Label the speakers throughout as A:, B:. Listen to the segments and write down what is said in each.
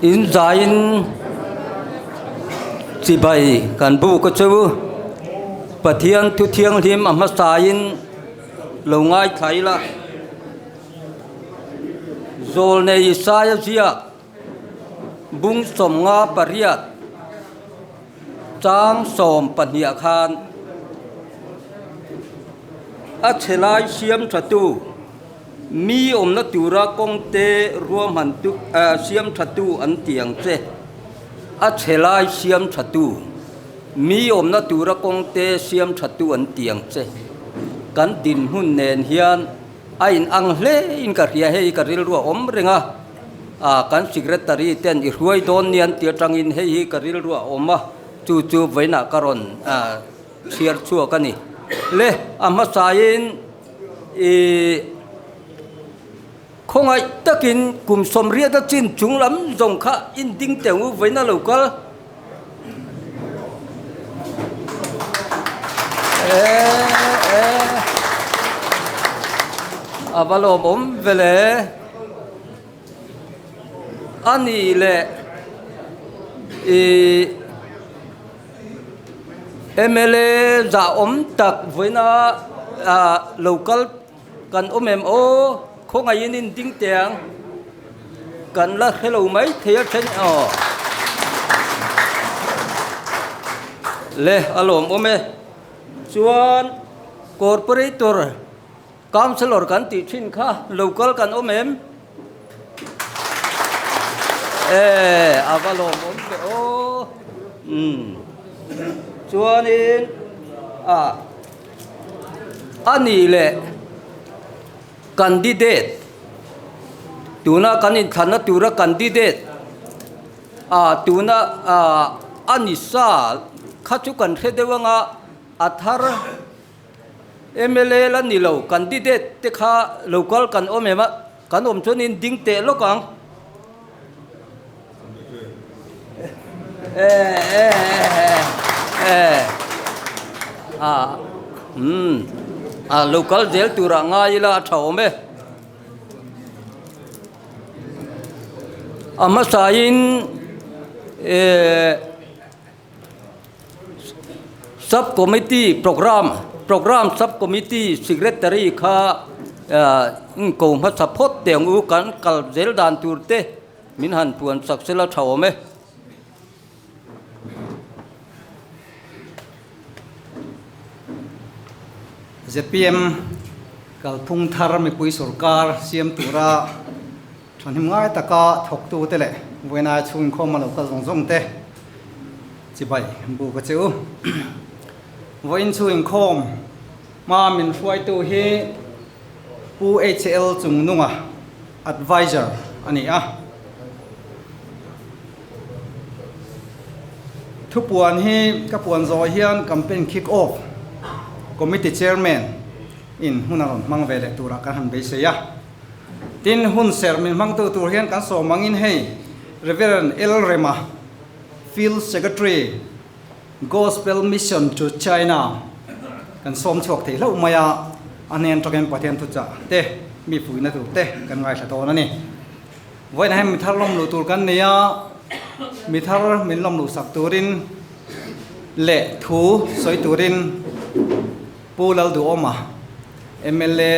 A: In zaiin chibai kan buk a chu Pathian thu thianghlim a hmasain lo ngaithla ila Zawlnei Isaia ziak bung 58 chang 12 khan a chhe lai siam tha tu. Mi awmna tura kawngte ruahman tu siam tha tu an ti ang che. A chhe lai siam tha tu. Mi awmna tura kawngte siam tha tu an ti ang che. Kan dinhmun nen hian a in ang hle in ka hria hei ka rilru a awm reng a. Ah kan secretary ten i hruai dawn nia an ti atangin hei hi ka rilru a awm a chu chu vawiinah ka rawn chhiar chhuak a ni. Le a hmasain. I khawngaih takin kum 80 a chin chung lam zawng kha in ding teh u vawiin a lo kal. A va lawmawm ve le. A nih leh i mla zahawm tak vawiina ah lo kal kan awm em aw khawngaihin in ding teh ang kan la hre lo mai thei a then aw le a lawmawm e chuan corporator Councillor kan tih thin kha local kan awm em? E, a va lawmawm ve aw. Umm. Chuanin a a nih leh candidate tuna kan inthlanna tura candidate a tuna a a ni sa kha chu kan hre deuh anga a thar Mla la ni lo, candidate te kha local kan awm em a, kan awm chuanin ding teh lawk ang. E e e e a umm a local zel turah ngai ila a tha awm e. A hmasain e. Sub Committee Programme Programme Sub Committee Secretary kha in ko hmasa phawt teh ang u kan kal zel dan tur te min han puan sak sela tha awm e.
B: Zpm kalphung thar mipui sorkar siam tura Thahnem ngai taka thawktute leh vawiinai chhung inkhawm a lo kal zawng zawng te chibai buk a che u. Vawiin chhung inkhawm hma min hruaitu hi Pu HL Chungnunga, Adviser a ni a. Thupuan hi ka puan zawh hian Campaign Kick Off Committee Chairman in hun a rawn hmang ve leh turah kan han beisei a. Tin, hun serh min hmangtu tur hian kan sawm angin hei Rev. L. Rema, Field Secretary, Gospel Mission to China kan sawm chhuak thei hlauh mai a, a hnen atangin Pathian thuchah te, mi fuihna tur te kan ngaithla dawn a ni. Vawiinah hian mithar lawm luh tur kan nei a, mithar min lawm luh sak turin leh thu sawi turin Pu Lalduhawma, mla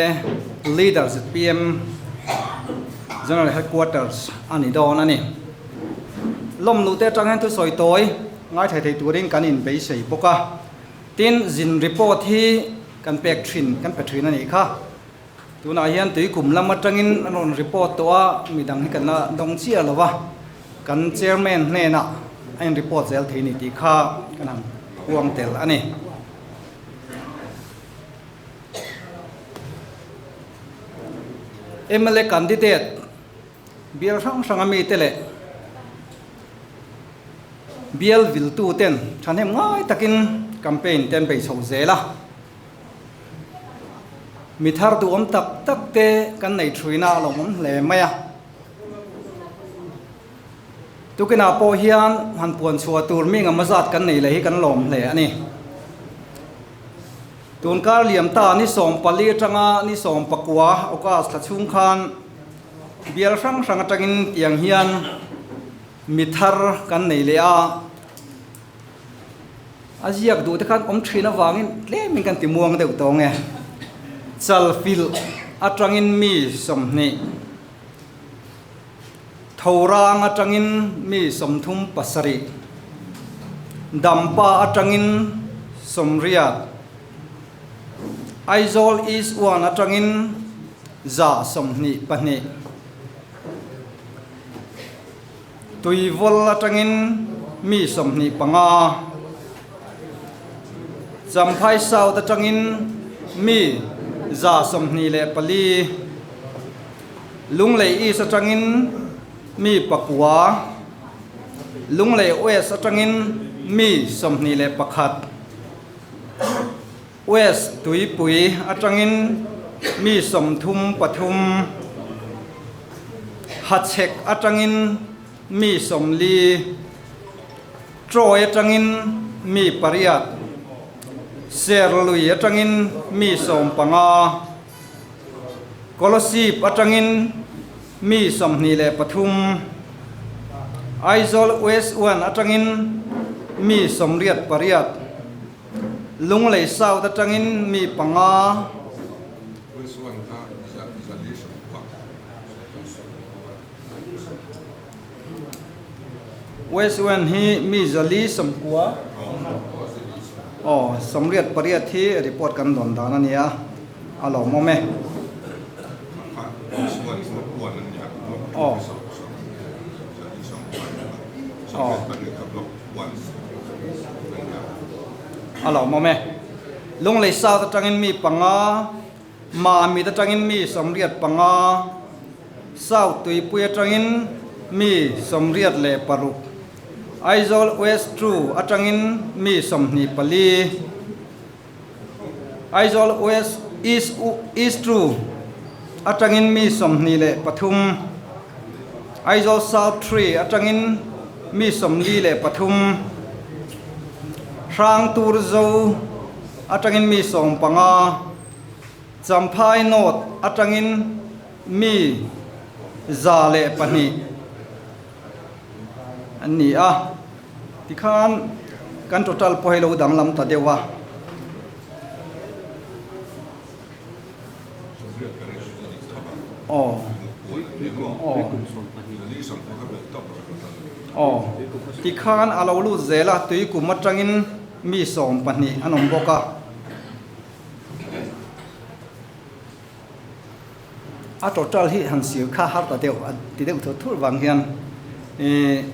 B: Leader zpm General Headquarters a ni dawn a ni. Lawmluh te atang hian thusawi tawi ngaithei thei turin kan inbeisei bawk a. Tin, zin report hi kan pek thin, kan pe thin a nih kha. Tunah hian tuikum lam atangin an rawn report tawh a, midang hi kan la dawng chiah lo va, kan Chairman hnenah a in report zel thei a ni tih kha kan han puang tel a ni. Mla candidate bial hrang hrang a mite leh bial viltu ten thahnem ngai takin campaign te an bei chho zel a. Mi thar duhawm tak tak te kan nei thuina a lawmawm hle mai a. Tukinah pawh hian han puan chhuah tur mi engemaw zat kan nei leh hi kan lawm hle a ni. Tun kar liam ta ni 14 atanga ni 19 August thla chhung khan bial hrang hrang atangin tiang hian. Mi thar kan nei leh a, a ziak duh te khan awm thin avangin tlemin kan ti muang deuh tawng e. Chalfilh atangin mi 20, Thorang atangin mi 37, Dampa atangin 80, Aizawl East 1 atangin 122. Tuivawl atangin mi 25, Champhai South atangin mi 124, Lunglei East atangin mi 9, Lunglei West atangin mi 21, West Tuipui atangin mi 33, Hachhek atangin mi 40, Troy atangin mi 8, Serlui atangin mi 15, Kolasib atangin mi 23, Aizawl West 1 atangin mi 88, Lunglei South atangin mi 5. West 1 hi mi 490. Aw, 88 hi report kan dawn dan a nia, a lawmawm e. Aw. Aw. A lawmawm e. Lunglei South atangin mi 5, Mamit atangin mi 85, South Tuipui atangin mi 86, Aizawl West 2 atangin mi 24, Aizawl West East East 2 atangin mi 23, Aizawl South 3 atangin mi 43, Hrangturzo atangin mi 15, Champhai North atangin mi 102 an ni a. Tikhan kan total pawh hi lo danglam ta deuh a. Aw. Aw. Aw. Tikhan a lo lut zel a, tui kum atangin mi 12 an awm bawk a. A total hi han sir kha har ta deuh a ti deuh thur thur vang hian ih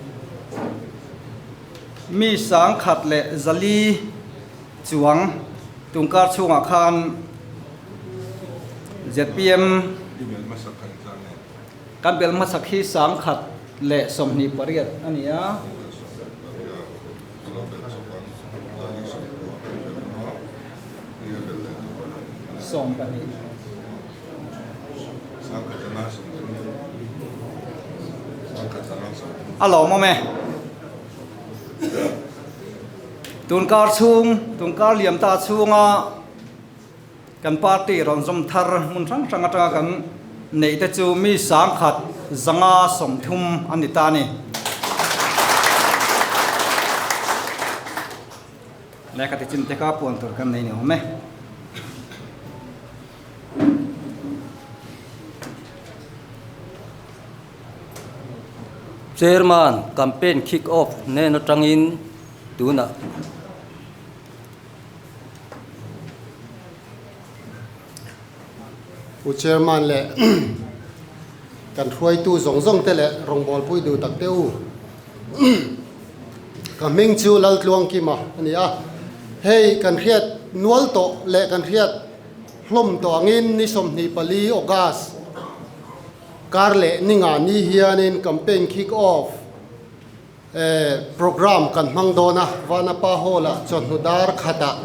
B: mi 104 chuang tungkar chhungah khan zpm kan bel hmasak hi 128 a ni a. 12. A lawmawm e. Tunkar chhung, tunkar liam ta chhunga kan party rawn zawm thar hmun hrang hrang atanga kan neih te chu mi 1,530 a ni ta a ni. Lehkha ti chin te kha puan tur kan nei ni awm e.
A: Chairman campaign kick off hnen atangin tunah.
C: Pu Chairman leh kan hruaitu zawng zawng te leh rawngbawlpui duh tak te u. Ka hming chu Laltluangkima a ni a, hei kan hriat nual tawh leh kan hriat hlawm tawh angin ni 24 August kar leh ni nga ni hianin campaign kick off Programme kan hmang dawn a, Vanapa Hall-ah chawhnu dar khatah.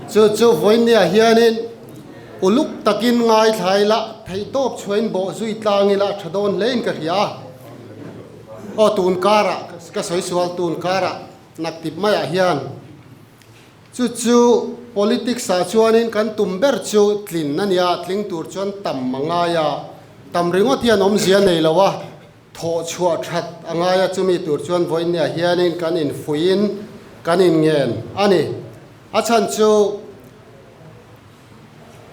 C: Chu chu vawinia hianin uluk takin ngaithla ila, theihtawp chhuain bawh zui tlang ila tha dawn hlein ka hria a. Aw tun karah, ka sawi sual, tun karah naktip maiah hian chu chu politics-ah chuanin kan tum ber chu tlin a nia, tling tur chuan tam a ngai a, tam ringawt hian awmzia nei lo a. Thawh chhuah that a ngai a, chumi tur chuan vawinia hianin kan infuiin kan inngen a ni. A chhan chu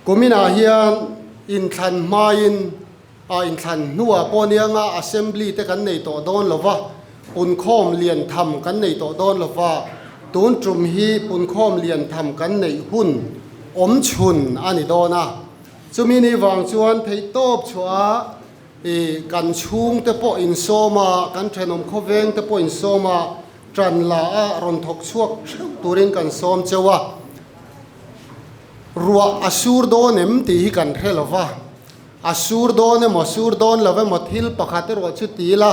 C: kuminah hian inthlan hmain a inthlan hnuah pawh nianga Assembly te kan nei tawh dawn lo va, punkhawm lian tham kan nei tawh dawn lo va, tun tum hi punkhawm lian tham kan neih hun awm chhun a ni dawn a. Chumi ni vang chuan theihtawp chhuah I kan chhungte pawh insawm a, kan thenawm khawvengte pawh insawm a, ṭan la a rawn thawk chhuak theuh turin kan sawm cheu a. Ruah a sur dawn em tih hi kan hre lo va, a sur dawn emaw sur dawn lo emaw thil pakhat erawh chu ti ila,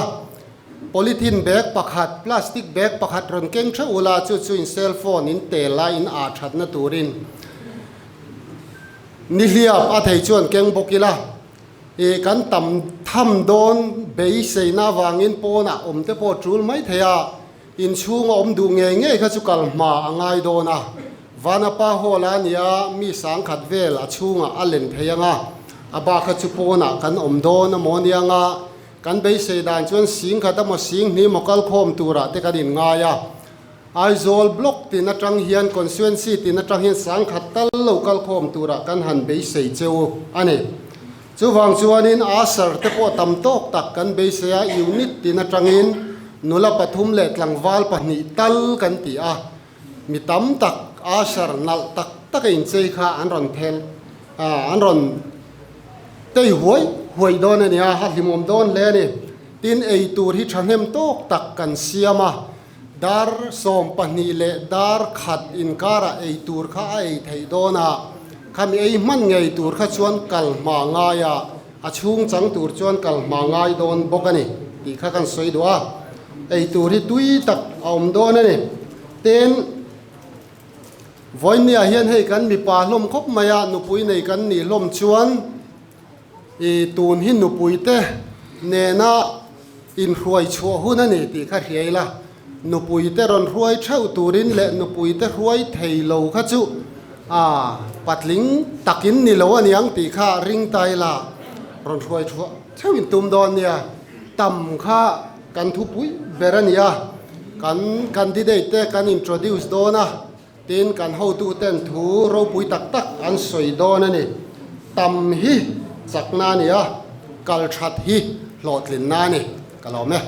C: polythene bag pakhat, plastic bag pakhat rawn keng theuh ula, chu chu in cell phone in tel a in ah thatna turin nihliap a thei chuan keng bawk ila. I kan tam tham dawn beiseina avangin pawnah awm te pawh tul mai thei a, inchhunga awm duh ngei ngei kha chu kal hma a ngai dawn a. Vanapa Hall a nia mi sangkhat vel a chhungah a len thei ang a, a bak kha chu pawnah kan awm dawn amaw nia anga kan beisei dan chuan singkhat amaw singhnih maw kalkhawm turah te kan inngai a. Aizawl Block tin atang hian Constituency tin atang hian sangkhat tal lo kalkhawm turah kan han beisei cheu a ni. Chuvang chuanin Asar te pawh tam tawk tak kan beisei a, unit tin atangin nula pathum leh tlangval pahnih tal kan ti a, mi tam tak Asar nalh tak taka inchei kha an rawn phel a, an rawn tei huai huai dawn a ni a, a hlimawm dawn hle a ni. Tin, ei tur hi thahnem tawk tak kan siam a. Dar 12 leh dar khat inkarah ei tur kha a ei theih dawn a, khami ei hman ngei tur kha chuan kal hma ngai a, a chhung chang tur chuan kal hma ngai dawn bawk a ni tih kha kan sawi duh a. Ei tur hi tui tak a awm dawn a ni. Tin, vawinia hian hei kan mipa hlawm khawp mai a, nupui nei kan nih hlawm chuan, I tun hi nupuite nena inhruai chhuah hun a ni tih kha hria ila, nupuite rawn hruai theuh turin leh nupuite hruai thei lo kha chu a patling takin ni lo a niang tih kha ring ta ila, rawn hruai chhuah theuh in tum dawn nia. Tam kha kan thupui ber a ni a, kan candidate te kan introduce dawn a. Tin, kan hotuten thu ropui tak tak an sawi dawn a ni. Tam hi chakna a ni a, kal that hi hlawhtlinna a ni. Ka lawm e.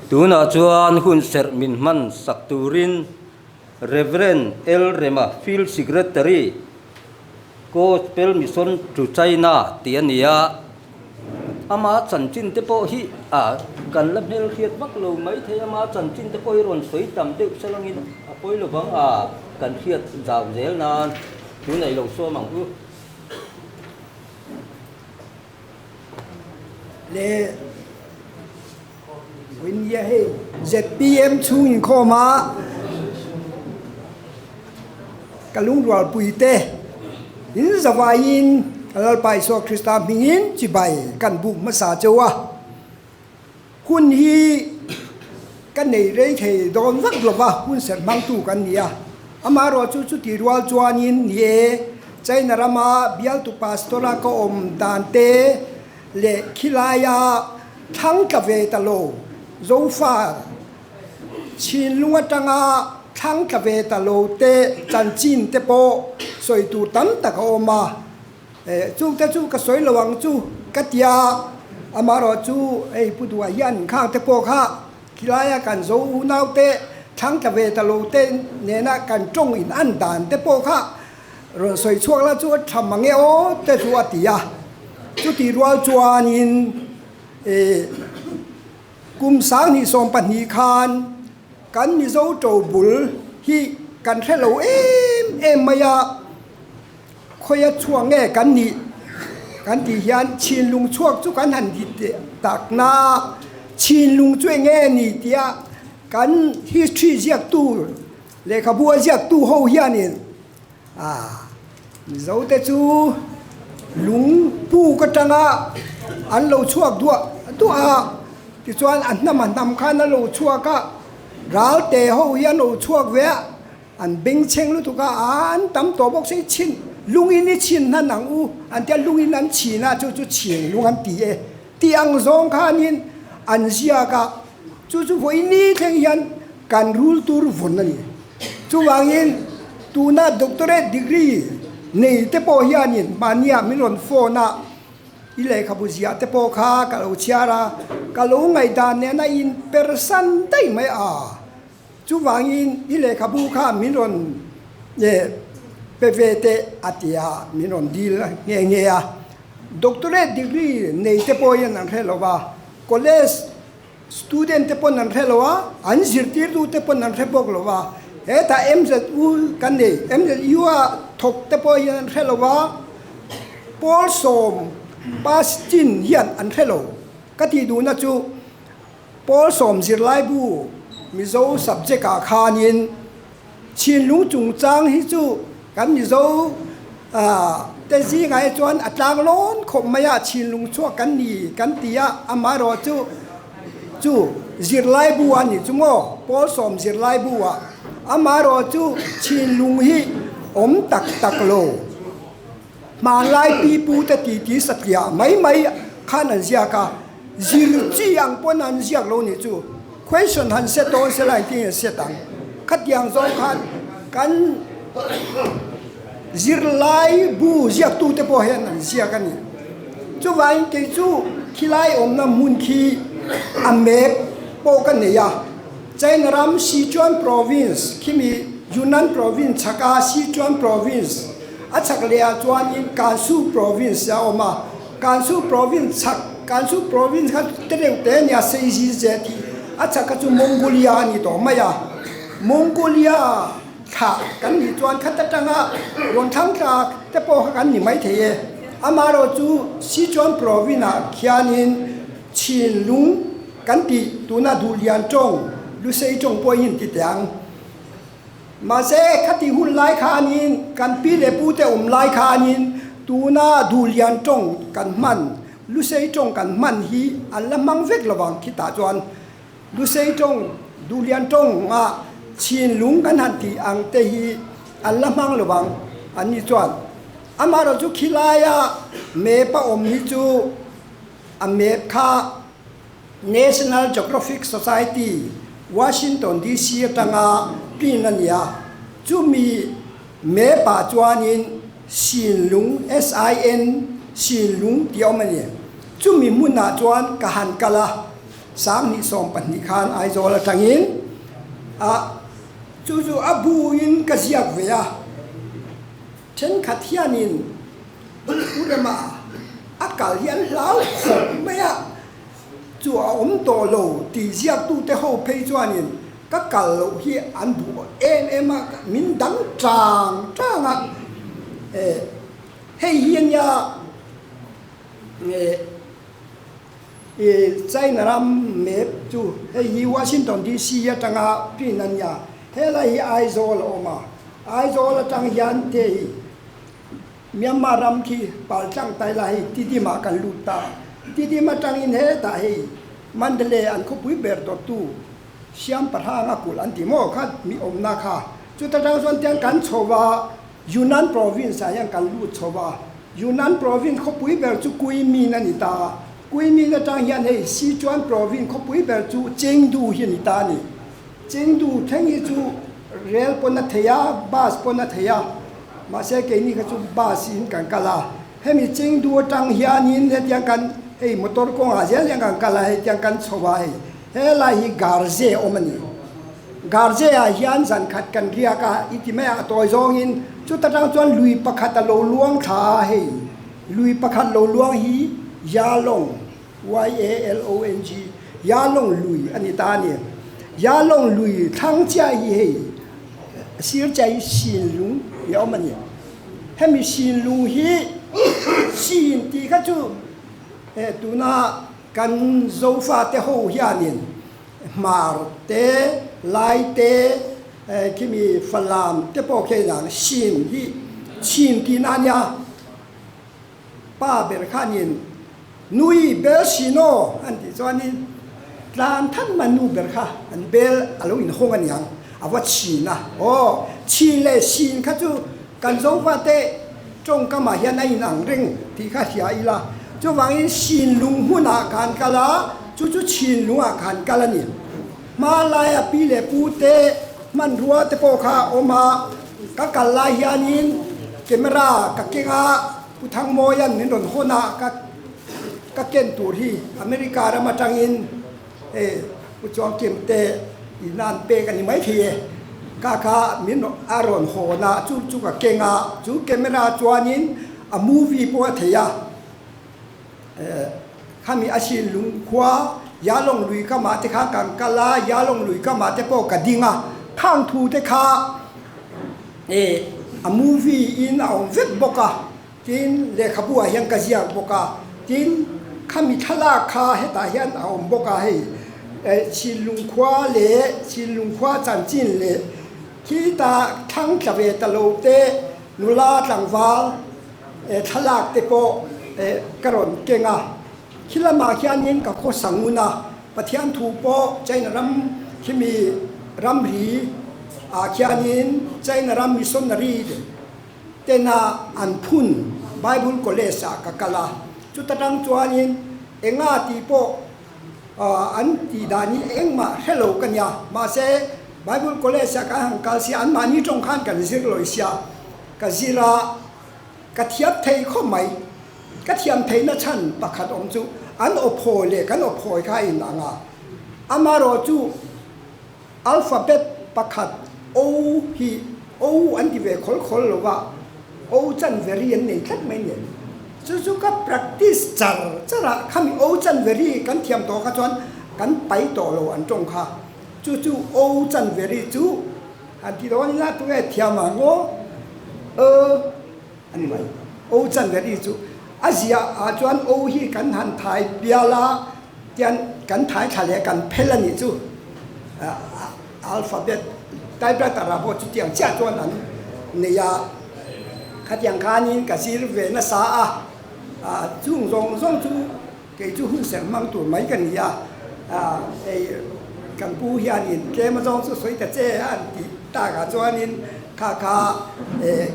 A: Tunah chuan hun serh min hman sak turin Rev. L. Rema, Field Secretary, Gospel Mission to China tih a ni a. Ama chanchin te pawh hi a kan la hmel hriat vak lo mai thei ama chanchin te pawh hi rawn sawi tam deuh salangin a pawi lovang a kan hriat zau zel nan chu nei lo sawm ang u.
D: Le Windia hei ZPM chhung inkhawm a ka lungrualpui te in zavaiin ka Lalpa Isua Krista hmingin chibai kan buk hmasa cheu a, hun hi ka nei rei thei dawn vak lo va, hun serh hmangtu kan ni a, amaherawhchu chuti rual chuanin ni e, China rama bialtu pastor-a ka awm dan te leh khilaia thlang tla ve ta lo Zofa Chhinlung atanga thlang tla ve ta lo te chanchin te pawh sawi tur tam tak a awm a, chung te chu ka sawi lo ang chu ka ti a, amaherawh chu hei Pu Duha hian inkhang te pawh kha khilaia kan zo unau te thlang tla ve ta lo te nena kan tawng in an dan te pawh kha rawn sawi chhuak la chu a tha mang e aw te chu a ti a, chutih rual chuanin ih. Kum 2012 khan kan Mizo to bul hi kan hre lo em em mai a, khawia chhuak nge kan nih kan tih hian chhinlung chhuak chu kan han ti tak na a, chhinlung chu eng nge ni tia kan history ziaktu lehkhabu a ziaktu ho hianin A, Mizote chu lung puk atanga an lo chhuak duah duah a, tichuan a hnam a hnam khan a lo chhuak a, ralte ho hi an lo chhuak ve a, an bengchheng lutuk a, an tam tawh bawk si chin. Lungin i chhin hnan ang u an tia, lungin an chhin a, chu chu chhin lung an ti e tih ang zawng khanin an ziak a, chu chu vawi ni thleng hian kan rul tur vawn a ni. Chuvangin tuna doctorate degree nei te pawh hianin mahnia min rawn phone a, I lehkhabu ziah te pawh kha ka lo chhiar a, ka lo ngaihdan nen a inpersan daih mai a. Chuvangin i lehkhabu kha min rawn pe ve teh a ti a, min rawn dil nghe nghe a. Doctorate degree nei te pawh hian an hre lo va, college student te pawn an hre lo a, an zirtirtu te pawn an hre bawk lo va. Hetah MZU kan nei, MZU a thawk te pawh hian an hre lo va, pawl sawm pass chin hian an hre lo. Ka tih duhna chu Pawl sawm zirlaibu Mizo subject ah khanin Chinlung chungchang hi chu kan Mizo te zingah hi chuan a tlang lawn khawp mai a, Chinlung chhuak kan ni kan ti a, amaherawh chu chu zirlaibu a nih chu maw, pawl sawm zirlaibu ah amaherawh chu Chinlung hi awm tak tak lo. Hmanlai pi pu te titi satliah mai mai khan an ziak a, zir chi ang pawn an ziak lo nih chu. Question han set dawn se la engtin an set ang? Khatiang zawng khan kan zirlai bu ziaktu te pawh hian an ziak a ni. Chuvangin kei chu khilai awmna hmun khi a map pawh ka nei a. China ram Sichuan Province khimi Yunnan Province chhaka Sichuan Province a chhak leh ah chuanin Gansu Province a awm a, Gansu Province chhak Gansu Province kha te reuh te a nia Seizi ze tih a chhak kha chu Mongolia a ni tawh mai a, Mongolia thlah kan nih chuan khat atanga rawn thlang tla te pawh kha kan ni maithei e, amaherawh chu Sichuan Province ah khianin Chhinlung kan tih tuna Duhlian tawng, Lusei tawng pawh hi an ti teh ang. Mahse, khati hun lai khanin, kan pi leh pute awm lai khanin tuna Duhlian tawng kan hman, Lusei tawng kan hman hi an la hmang vek lo vang khitah chuan Lusei tawng, Duhlian tawnga Chhinlung kan han tih ang te hi an la hmang lo vang an ni chuan. Amaherawhchu chu khilaia map a awm hi chu A map kha National Geographic Society, Washington DC atanga print a ni a. Chumi map ah chuanin Sinlung, SIN, Sinlung tih a awm a ni. Chumi hmunah chuan ka han kal a, 2012 khan Aizawl atangin a chu chu a buin ka ziak ve a. Thenkhat hianin U Rema a kal hi an hlau khawp mai a, chu a awm tawh lo tih ziaktute ho phei chuanin ka kal loh hi an duh em em a, min dang tang tang a, hei hi ania China ram map chu hei hi Washington DC atanga print ania, helai hi Aizawl a awm a, Aizawl atang hian te hi. Myanmar ram khi paltlang tai la hei Tidim ah kan lut ta. Tidim atangin hetah hei Mandalay an khawpui ber dawttu Siam Pahrang a kulh an ti maw kha mi awmna kha. Chuta tang chuan tiang kan chho va Yunnan province ah hian kan lut chho va. Yunnan province khawpui ber chu Kuimin a ni ta. Kuimin atang hian hei Sichuan province khawpui ber chu Chengdu hi a ni ta a ni. Chengdu thleng hi chu rel pawn a thei a, bus pawn a thei a. Mahse keini kha chu bus in kan kal a, hemi Chengdu atang hianin hetiang kan hei motor kawngah zel hian kan kal a, hetiang kan chho a hei helai hi Garze awm a ni. Garze ah hian zan khat kan riak a, i ti mai a, a tawi zawngin chuta tang chuan lui pakhat a lo luang thla a hei lui pakhat lo luang hi Yalong, Y-A-L-O-N-G, Yalong lui a ni ta a ni. Yalong lui thlang chiah hi hei Sir chai Sinlung hi a awm a ni. Hemi Sinlung hi Sin tih kha chu tuna kan Zofa te ho hianin Hmar te, Lai te, khimi Falam te pawh khi a inang Sin hi Chin tihna a nia. Pa ber khanin Nui bel sin aw an tih chuanin tlan than man nu ber kha an bel a lo inhawng a niang a va chhin a aw chhin leh sin kha chu kan Zofa te. Tawngkamah hian a inang reng tih kha hria ila. Chuvangin Sinlung hmunah khan kal a, chu chu Chhinlungah khan kal a ni. Hmalaia pi leh pu te hmanrua te pawh kha a awm a, ka kal lai hianin camera ka keng a, Pu Thangmawia'n min rawn hawn a, ka ka ken tur hi America ram atangin hei Pu Chuangkim te ina an pek a ni maithei e. Ka kha min a rawn hawn a, chu chu ka keng a, chu camera chuanin a movie pawh a thei a. Khami a sin lungkhua Yalong lui kamah te kha kan kal a, Yalong lui kamah te pawh ka ding a, khang thu te kha a movie in a awm vek bawk a, tin lehkhabu ah hian ka ziak bawk a, tin khami thlalak kha hetah hian a awm bawk a hei Chhinlungkhua leh Chhinlungkhua chanchin leh khita thlang tla ve ta lo te nula tlangval Thlalak te pawh ka rawn keng a, khi lamah hianin ka khaw sangun a, Pathian thu pawh China ram khimi ramri ah khianin China ram missionary tena an phun Bible College ah ka kal a, chuta tang chuanin enga tih pawh an tih dan hi engmah hre lo ka nia, mahse Bible College ah kan han kal sia anmahni tawng khan kan zir lawi sia. Ka zir a, ka thiam thei khawp mai. Ka thiam theihna chhan pakhat awm chu an awphawi leh kan awphawi kha a inang a. Amaherawh chu alphabet pakhat O hi O an ti ve khawl khawl lo va, O chan veri an nei tlat mai nen. Chu chu ka practice char char a, khami O chan veri kan thiam tawh kha chuan kan pai tawh lo an tawng kha. Chu chu O chan veri chu. Han ti dawn ila tunge thiam ang aw e a ni mai. O chan ve ri chu a ziah ah chuan o hi kan han thai bial a tian kan thai thla leh kan phel a nih chu alphabet typewriter ah pawh chutiang chiah chuan an nei a khatiang khanin ka zir ve nasa a chung zawng zawng chu Kei chu hun serh hmang tur mai ka ni a, hei kan pu hianin tlem azawng chu sawi ta che a an tih takah chuanin kha kha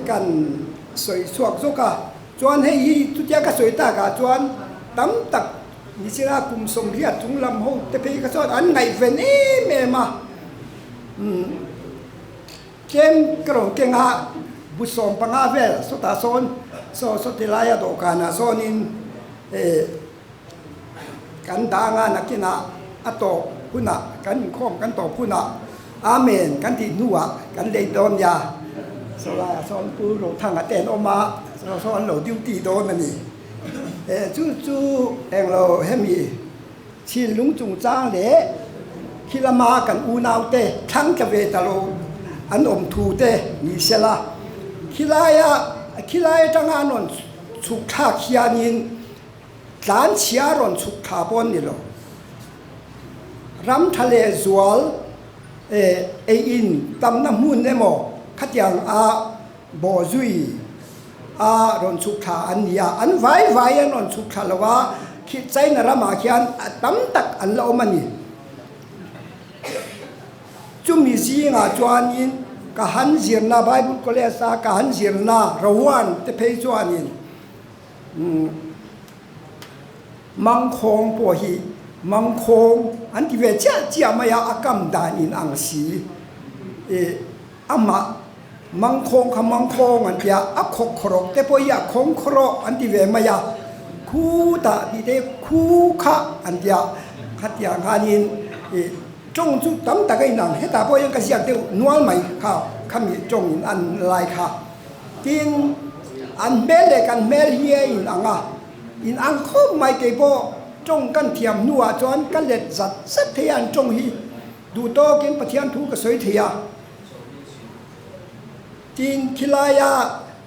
D: kan sawi chhuak zawk a. Chuan hei hi chutia ka sawi takah chuan tam tak nichina kum sawmriat chung lam ho te phei kha chuan an ngaihven em em a. Tlem ka rawn keng a, bu 15 vel sawtah sawn saw saw ti laia dawhkanah sawnin kan dang a, nakinah a tawp hunah kan inkhawm kan tawp hunah Amen kan tih hnuah kan lei dawn nia. Saw laiah sawn Pu Rothanga te an awm a, saw saw an lo duty dawn a ni. Chu chu englo hemi Thinlung chungchang leh khi lama kan unaute thlang tla ve ta lo an awm thu te ni se la, khilaia khilai atanga an rawn chhuk thlak hianin tlan chhia rawn chhuk thla pawh an ni lo. Ram tha leh zual ei in tamna hmun emaw khatiang a bawhzui a rawn chhuk thla an ni a, an vai vai an rawn chhuk thla lo a, khi China ramah khian a tam tak an la awm a ni. Chumi zingah chuanin ka han zirna Bible College a ka han zirna Rowan te phei chuanin Mangkhawng pawh hi Mangkhawng an ti ve chiah chiah mai a, a kam dan in ang si. Amah mangkhawng kha mangkhawng an ti a, a khawkkhawrawk te pawh hi a khawngkhawrawk an ti ve mai a, khu tah tih te khu kha an ti a, khatiang khanin ih tawng chu tam tak a inang, hetah pawh hian ka ziak deuh nual mai kha khami tawngin an lai kha. Tin, an hmel leh kan hmel hi a inang a, inang khawp mai keipawh tawng kan thiam hnuah chuan ka let zat zat thei a an tawng hi. Duh tawkin Pathian thu ka sawi thei a, tin khilaia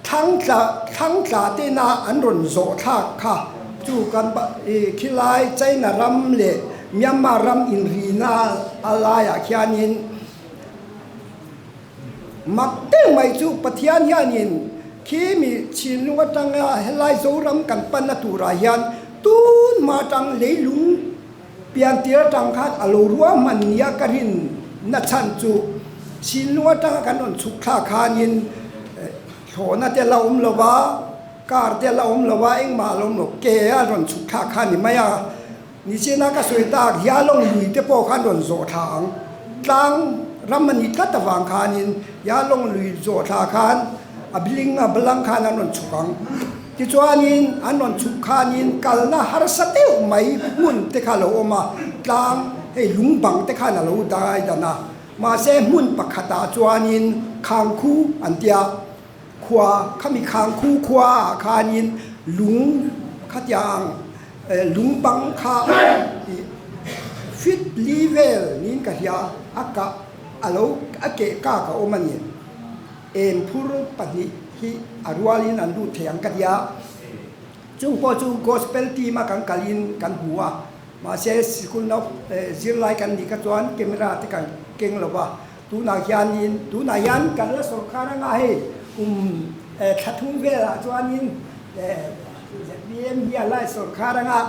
D: thlang tla thlang tla tena an rawn zawh thlak kha chu kan khilai China ram leh Myanmar ram inrina a laiah khianin mak deuh mai chu Pathian hianin khi mi chhinlung atanga helai Zoram kan panna turah hian tun hma atang leilung Piantir atang khan a lo ruahman nia ka rin na chhan chu Chinlung atanga kan rawn chhuk thlak khanin thlawhna te la awm lo va. Car te a la awm lo a, engmah a la awm lo, ke a rawn chhuk thlak kha a ni mai a. Nichina ka sawi tak Yalong lui te pawh khan rawn zawh thla ang. Tlang ram a nih tlat avang khanin Yalong lui zawh thla khan a biling a balang khan an rawn chhuk ang. Tichuanin an rawn chhuk khanin kalna harsa deuh mai hmun te kha a lo awm a, tlang hei lung bang te khan a lo dai dan a. Mahse hmun pakhatah chuanin Khangkhu an tia. Khua, khami Khangkhu khua ah khanin lung khatiang lung bang kha ih fit li vel niin ka hria a kah a lo a keh kak a awm a ni. Em phur pahnih hi a rualin an lut thei ang ka tia. Chung pawh chu gospel team a kan kalin kan hmu a, mahse sikul nau zirlai kan nih kha chuan camera te kan keng lo va. Tunah hianin, tunah hian kan la sawrkar anga hei kum thla thum velah chuanin zpm hi a la sawrkar anga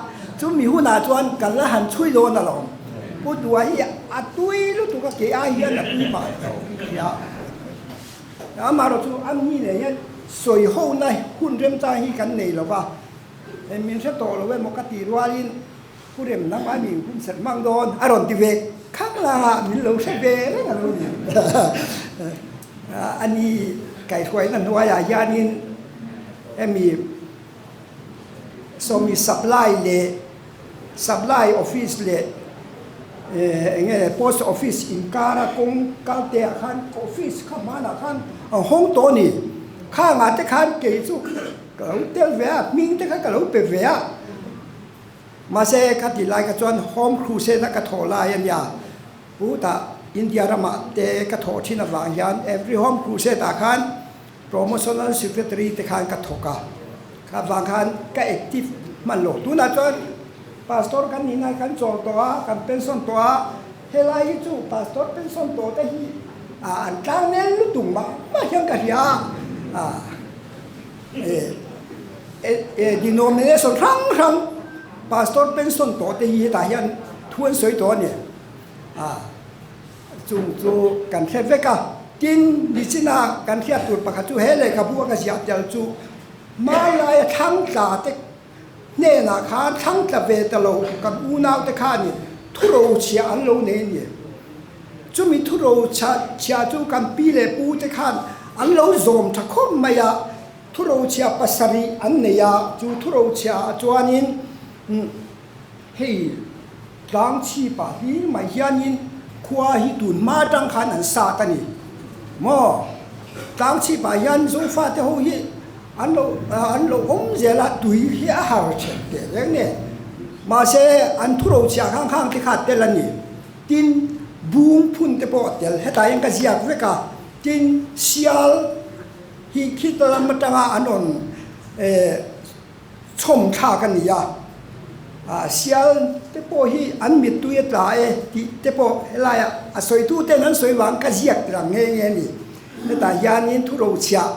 D: chumi hunah chuan kan la han chhui dawn alawm. Pu Dua hi a tui lutuk a ke ai hian a tui mah lo hria. Amaherawhchu chu a mi nen hian sawi hona hun remchang hi kan nei lo va, min hre tawh lo emaw ka tih rualin Pu Rem nang a mi hun serh mang dawn a rawn ti ve khang lang a, min lo hre ve reng a lo ni. A ni kaihhruaina hnuaiah hianin hemi sawmi supply leh supply office leh eng nge post office inkara kawng kal te ah khan office kha hmanah khan a hawng tawh a ni. Khangah te khan kei chu ka lo tel ve a, hming te kha ka lo pe ve a. Mahse, kha ti lai kha chuan Home Crusade a ka thawh lai a nia. Pu tah India ramah te ka thawh thin avang hian every Home Crusade ah khan Promotional Secretary te khan ka thawk a. Kha vang khan ka active hman lo. Tunah chuan Pastor kan nih nai kan chawl tawh a, kan pension tawh a. Helai hi chu Pastor pension tawh te hi an tlang nel lutuk mah mah hian ka hria a. Denomination hrang hrang pastor pension tawh te hi hetah hian thu an sawi tawh a ni. Chung chu kan hre vek a. Tin, nichina kan hriat tur pakhat chu he lehkhabu a ka ziah tel chu hmanlaia thlangtla te hnenah khan thlangtla ve ta lo kan unau te khanin thurochhiah an lo nei a ni. Chumi thurochhiah chu kan pi leh pu te khan an lo zawm tha khawp mai a, thurochhiah pasarih an nei a, chu thurochhiah ah chuanin hei tlang chhipah hlir mai hianin khua hi tun hma atang khan an sat a ni maw? Tlang chhipah hian Zofate ho hi an lo an lo awm zel a, tui hi a har ṭhen teh reng nge mahse an thurochhiah khang khang te kha tel a ni. Tin, bung phun te pawh a tel. Hetah hian ka ziak vek a, tin, sial hi khita lam atanga an rawn chhawm thlak a ni a, sial te pawh hi an mittui a tla e tih te pawh helaiah a sawitu ten an sawi vang ka ziak tir ang nghe nghe a ni. Hetah hianin thurochhiah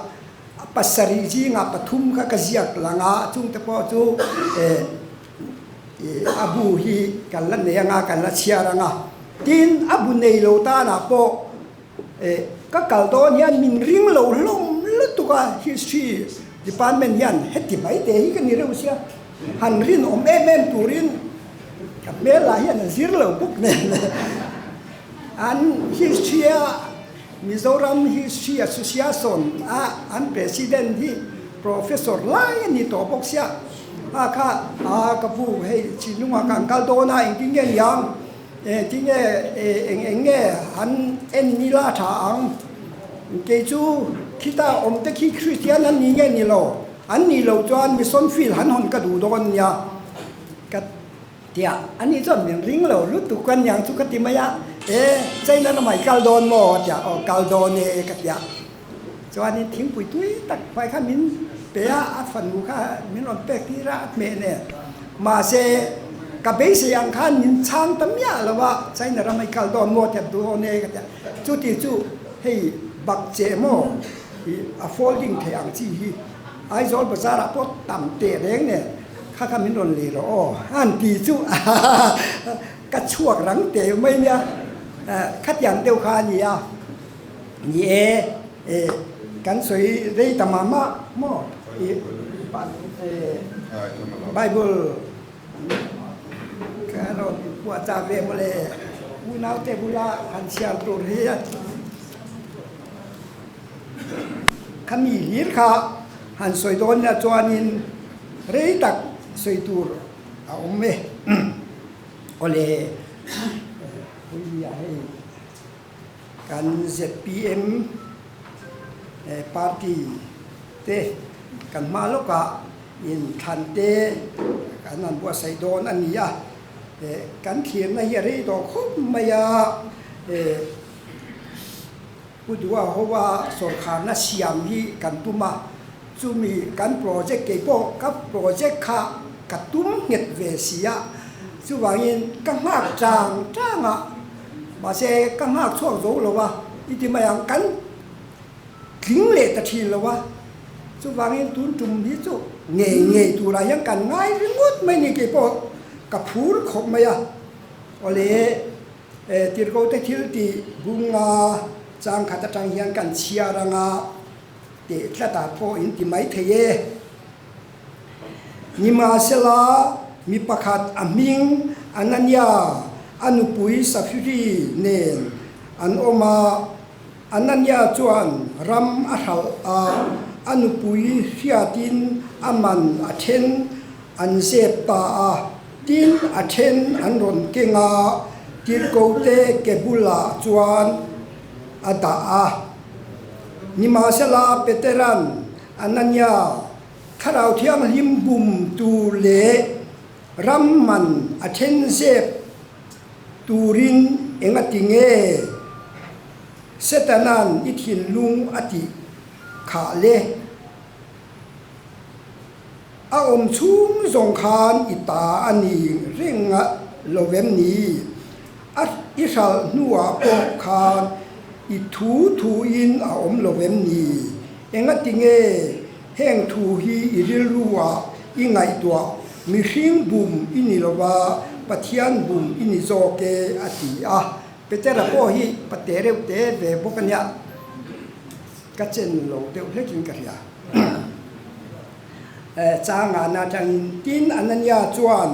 D: pasarih zingah pathum kha ka ziak lang a, chungte pawh chu A bu hi kan la nei anga, kan la chhiar anga. Tin, a bu nei lo tanah pawh ka kal dawn hian min ring lo hlawm lutuk a, History Department hian heti mai te hi ka ni reuh sia, han rinawm em em turin ka hmel lah hian a zir lo bawk nen. An History a Mizoram History Association a an President hi Professor lai a ni tawh bawk sia. A kha a ka pu hei thinlungah kan kal dawn a engtin nge niang engtin nge eng eng nge han en nila tha ang kei chu khita awm te khi Kristian an ni nge ni lo an nih loh chuan mission field han hawn ka duh dawn nia ka tia ani chuan min ring lo lutuk a niang chu ka ti mai a e China lamah i kal dawn maw a tia aw kal dawn e ka tia. Chuanin thingpui tui tak hmai kha min pe a, a fanu kha min rawn pek tir a, a hmeh nen. Mahse, ka beisei ang khan min chhang ta miah lo a, China ram i kal dawn maw tep duh awn e ka ti a. Chuti chu hei bak che maw i a folding theih ang chi hi Aizawl bazar ah pawh tam teh reng nen kha kha min rawn lei rawh aw an ti chu ka chhuak rang teh mai nia, khatiang deuh kha a ni a. Ni e, e, kan sawi rei ta mah mah maw? I. Bible ka rawn puahchah ve mawle unaute bula han chhiar tur hi khami hlir kha han sawi dawn nia chuanin rei tak sawi tur a awm e. Awle puiah hei kan zpm party te kan hma lawkah inthlan te kan han buatsaih dawn a ni a, kan thlirna hi a rei tawh khawp mai a, Pu Duha Hoa sawrkharna siam hi kan tum a, chumi kan project kei pawh ka project kha ka tum nghet ve si a, chuvangin ka nghak chang chang a, mahse ka nghak chhuak zo lo a, i ti mai ang kan tling leh ta thin lo a, chuvangin tun tum hi chu ngei ngei turah hian kan ngai ringawt mai ni kei pawh ka phur khawp mai a, awle. Tirhkohte thil tih bunga chang khat atang hian kan chhiar anga teh tlatah pawh in ti mai thei e. Nimahsela, mi pakhat a hming Anania a nupui Safiri nen an awm a, Anania chuan ram a hralh a, a nupui hriatin a man a then an zep ta a. Tin, a then an rawn keng a, tirhkohte ke bulah chuan a dah a. Nimahsela, Petera'n Anania Thlarau Thianghlim bum tur leh ram man a then zep turin engati nge Setana'n i thinlung a tih khah le? A awm chhung zawng khan i ta a ni reng lo vem ni? A i hralh hnuah pawh khan i thu thuin a awm lo vem ni? Engati nge heng thu hi i rilruah i ngaihtuah? Mihring bum i ni lo va, Pathian bum i ni zawk e, a ti a. Petera pawh hi pate reuh te ve bawk a nia. Ka chen lo deuh hlekin ka hria. Changana atangin tin Anania chuan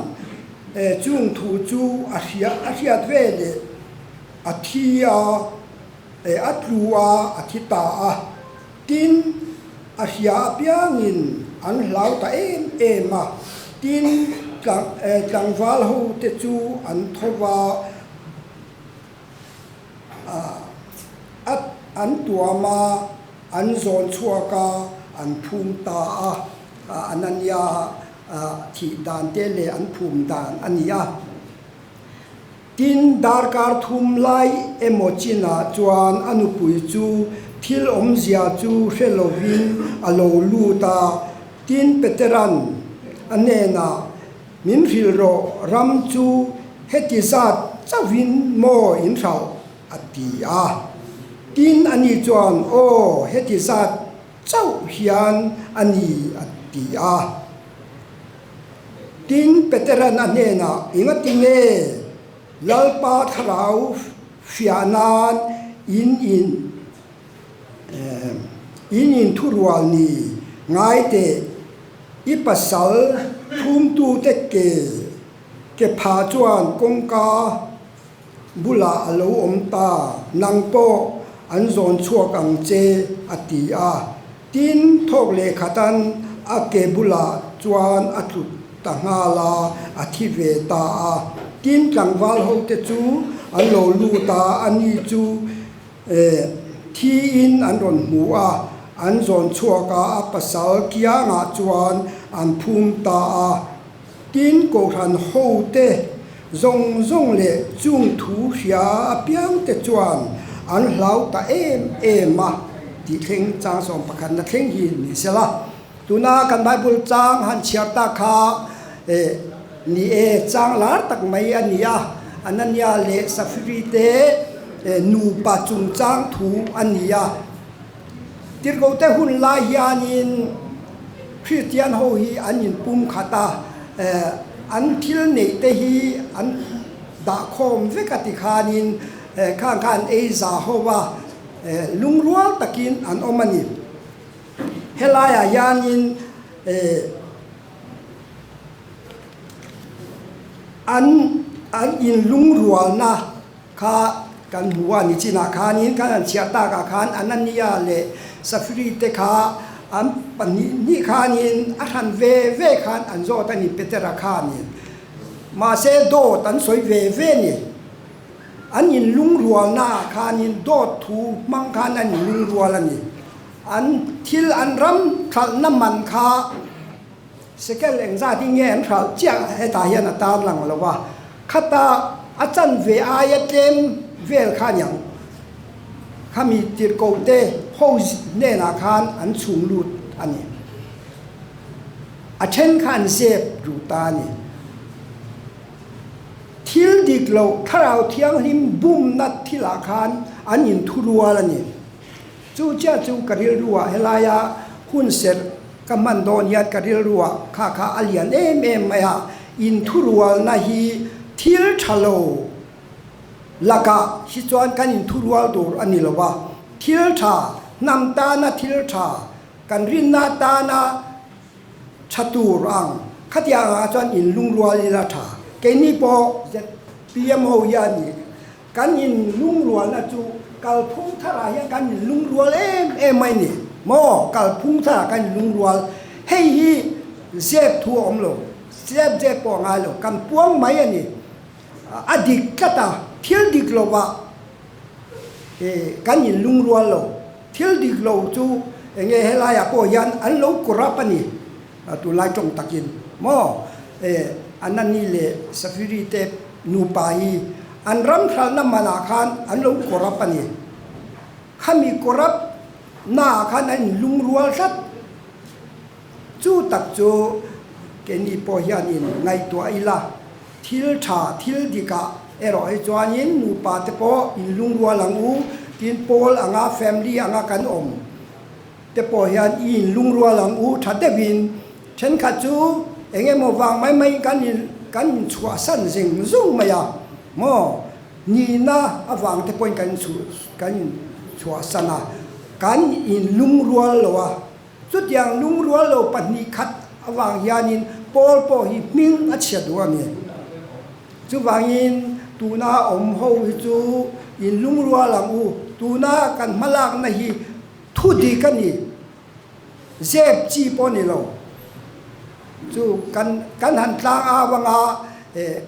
D: chung thu chu a hria a hriat ve leh a thi a, a tlu a, a thi ta a. Tin, a hria apiangin an hlau ta em em a. Tin, tlangval ho te chu an tho va. A an tuam a, an zawn chhuak a, an phum ta a, Anania thih dan te leh an phum dan a ni a. Tin, darkar thum lai emaw chinah chuan a nupui chu thil awmzia chu hre lovin a lo lut a, tin Petera'n a hnenah, Min hrilh rawh, ram chu heti zat chauhin maw in hralh? a ti a. Tin, ani chuan, Aw, heti zat chauh hian a ni, a ti a. Tin, Petera'n a hnenah, Engati nge Lalpa thlarau fiah nan in in In inthurual ni ngai teh, i pasal thumtute ke ke pha chuan kawngka bulah a lo awm ta, nang pawh an zawn chhuak ang che, a ti a. Tin, thawk leh khatan a ke bulah chuan a tlut ta nghal a, a thi ve ta a. Tin, tlangval hote chu an lo lut a, ani chu Thiin an rawn hmu a, an zawn chhuak a, a pasal kiangah chuan an phum ta a. Tin, Kohhran hote zawng zawng leh chung thu hria apiangte chuan an hlau ta em em a, tih thleng chang 11 na thleng hi ni se la. Tuna kan Bible chang han chhiar ta kha ni e, chang lar tak mai a ni a, Anania leh Safiri te nupa chungchang thu a ni a. Tirhkohte hun lai hianin Kristian ho hi an inpum khat a, an thil neih te hi an dahkhawm vek a tikhanin khang kha an ei za ho va, lungrual takin an awm a ni. Helaiah hianin An an inlungrualna kha kan hmu a ni chinah khanin kan han chhiar takah khan Anania leh Safiri te kha an pahnih hnih khanin a hran ve ve khan an zawt a ni Petera khanin. Mahse dawt an sawi ve ve ni. An inlungrualna ah khanin dawt thu hmang khan an inlungrual a ni. An thil an ram thalhna man kha Sekel engzat in nge an hralh chiah hetah hian a tar lang lo a, khata a chanve aia tlem vel kha aniang khami tirhkoh te ho hnenah khan an chhung lut a ni. A then kha an zep duh ta a ni. Thil dik loh thlarau thianghlim bumna thilah khan an inthurual a ni. Chu chiah chu ka rilruah helaia hun serh ka hman dawn hian ka rilruah kha kha a lian em em mai a, inthurualna hi thil tha lo lakah hi chuan kan inthurual tur a ni lo a, thil tha, hnam tana thil tha, kan rinna tana tha tur ang khatiang ah chuan inlungrual ila tha. Keini pawh zpm ho hian Kan in lungrualna chu kalphung tharah hian kan in lungrual em em mai ni maw? Kalphung tharah kan in lungrual. Hei hi zep thu a awm lo, zep zep pawh a ngai lo, kan puang mai a ni. A dik tlat a, thil dik lovah kan in lungrual lo. Thil dik lo chu eng nge helaiah pawh hian an lo corrupt a ni, tunlai tawng takin maw? Anani leh Safiri te nupa hi an ram hralhna manah khan an lo corrupt a ni. Khami corrupt naah khan an inlungrual tlat. Chu tak chu keini pawh hianin ngaihtuah ila, thil tha, thil dikah erawh hi chuanin nupa te pawh inlungrual ang u, tin pawl anga family anga kan awm te pawh hian i inlungrual ang u tha deuhin Thenkhat chu eng emaw vang mai mai kan in kan inchhuahsan zeng zung mai a maw? Nihna avang te pawhin kan inchhuh kan inchhuahsan a, kan inlungrual lo a. Chutiang lungrual lo pahnih khat avang hianin Paul pawh hi hming a chhia duh a ni. Chuvangin tuna awm ho hi chu inlungrual ang u, tuna kan hmalakna hi thu dik a ni. Zep chi pawh ni lo chu kan kan han tlang au anga eh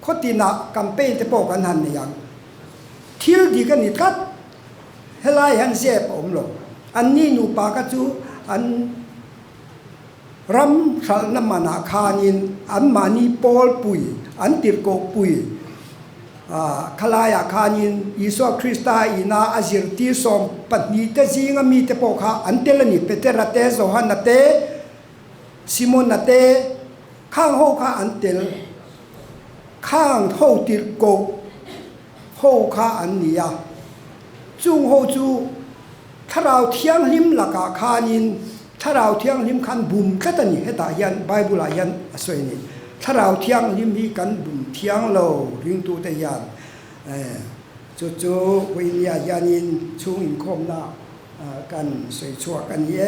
D: khawtinah campaign te pawh kan han nei ang. Thil dik a ni tlat, helai hian zep a awm lo. Anni nupa kha chu an ram hralhna manah khanin anmahni pawlpui, an tirhkohpui, Khalaiah khanin Isua Krista ina a zirtir 12 te zinga mite pawh kha an tel a ni, Petera te, Johana te, Simona te, khang ho kha an tel, khang ho tirhkoh ho kha an ni a. Chung ho chu Thlarau Thianghlim lakah khanin Thlarau Thianghlim khan bum tlat a ni, hetah hian Bible ah hian a sawi a ni. Thlarau Thianghlim hi kan bum thiang lo ringtute hian chu chu Vawinia hianin chhung inkhawmna kan sawi chhuak a ni e,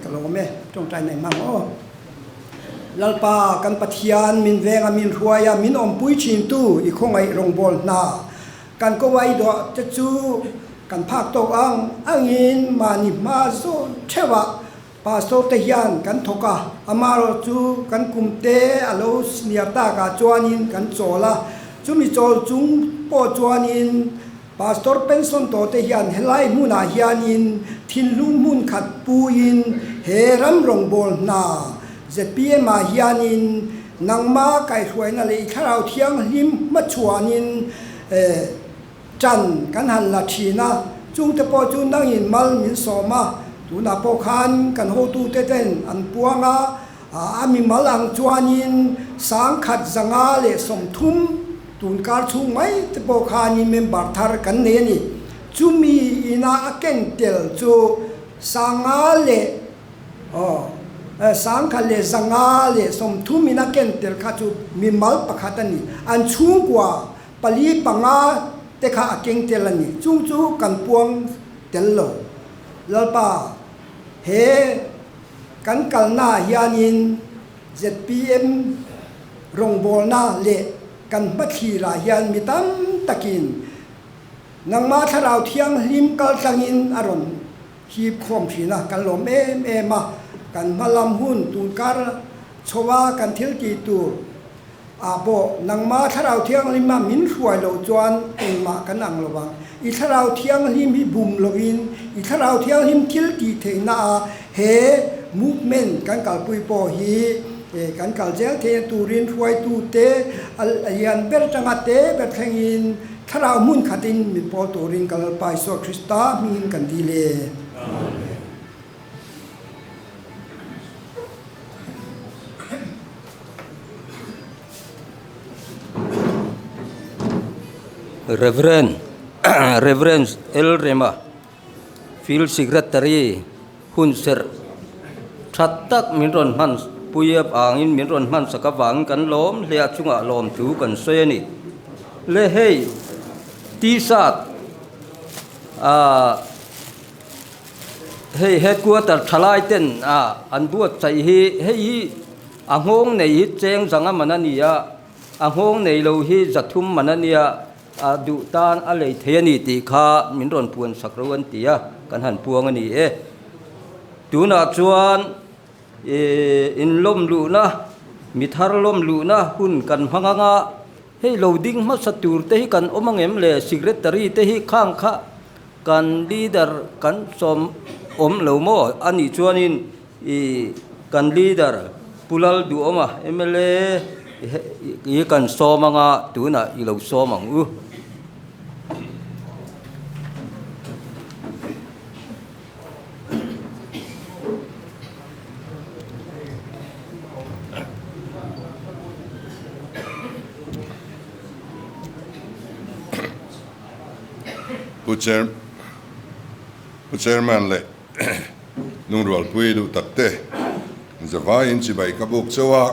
D: ka lawm e, tawngtai nei hmang aw. Lalpa kan Pathian min venga min hruaia min awmpui thintu i khawngaih rawngbâwl hna Kan kawai dawh te chu kan phak tawk ang angin mahni hma zawn theuhah pastor te hian kan thawk a, amaherawh chu kan kum te a lo senior takah chuanin kan chawl a, chumi chawl chung pawh chuanin pastor pension tawh te hian helai hmunah hianin thinlung hmun khat puiin he ram rawngbâwl hna zpm ah hianin Nangma kaihhruaina leh i thlarau thianghlim hmachhuanin ṭan kan han la ṭhin a, chungte pawh chu nangin mal min sawm a, tunah pawh khan kan hotute ten an puang a, a mi mal ang chuanin 1130 tunkar chhung mai te pawh khanin member thar kan nei a ni. Chumi ina a ken tel chu 500 leh Aw, 1130 in a ken tel kha chu mimal pakhat a ni. An chhungkua pali panga te kha a keng tel a ni. Chung chu kan puang tel lo. Lalpa, he Kan kalnaah hianin zpm rawngbawlna leh kan hmathlir ah hian mi tam takin nangmah Thlarau Thianghlim kaltlangin a rawn hip khawm thin a, kan lawm em em a, kan hmalam hun tunkar chho a kan thil tih tur ah pawh nangmah Thlarau Thianghlim a min hruai loh chuan engmah kan ang lo vang. I Thlarau Thianghlim hi bum lovin i Thlarau Thianghlim thil tih theihna a he movement kan kalpui pawh hi kan kal zel theihna turin hruaitute a lian ber atanga te ber thlengin Thlarau hmun khatin min pawl turin ka Lalpa Isua Krista hmingin kan dil e.
E: Amen.
A: Reverend Reverend L Rema Field Secretary hun serh tha tak min rawn hman pui avangin min rawn hman sak avangin kan lawm hle a chungah lawm thu kan sawi a ni. Le hei T-shirt ahh hei headquarter thalai ten ah an buatsaih hi hei hi a nghawng nei hi cheng zanga man a ni a, a nghawng nei lo hi zathum man a nia. A duh tan a lei thei a ni tih kha min rawn puan sak ro an ti a, kan han puang a ni e. Tunah chuan ih inlawm luhna, mi thar lawm luhna hun kan hmang ang a, hei lo ding hmasa tur te hi kan awm ang em le, secretary te hi khang kha kan leader kan sawm awm lo maw a nih chuanin ih kan leader Pu Lal Duhawma mla hi kan sawm anga tunah i lo sawm ang u.
E: Pu Chairman leh Lungrualpui duh tak te, zavaiin chibai ka buk chauh a,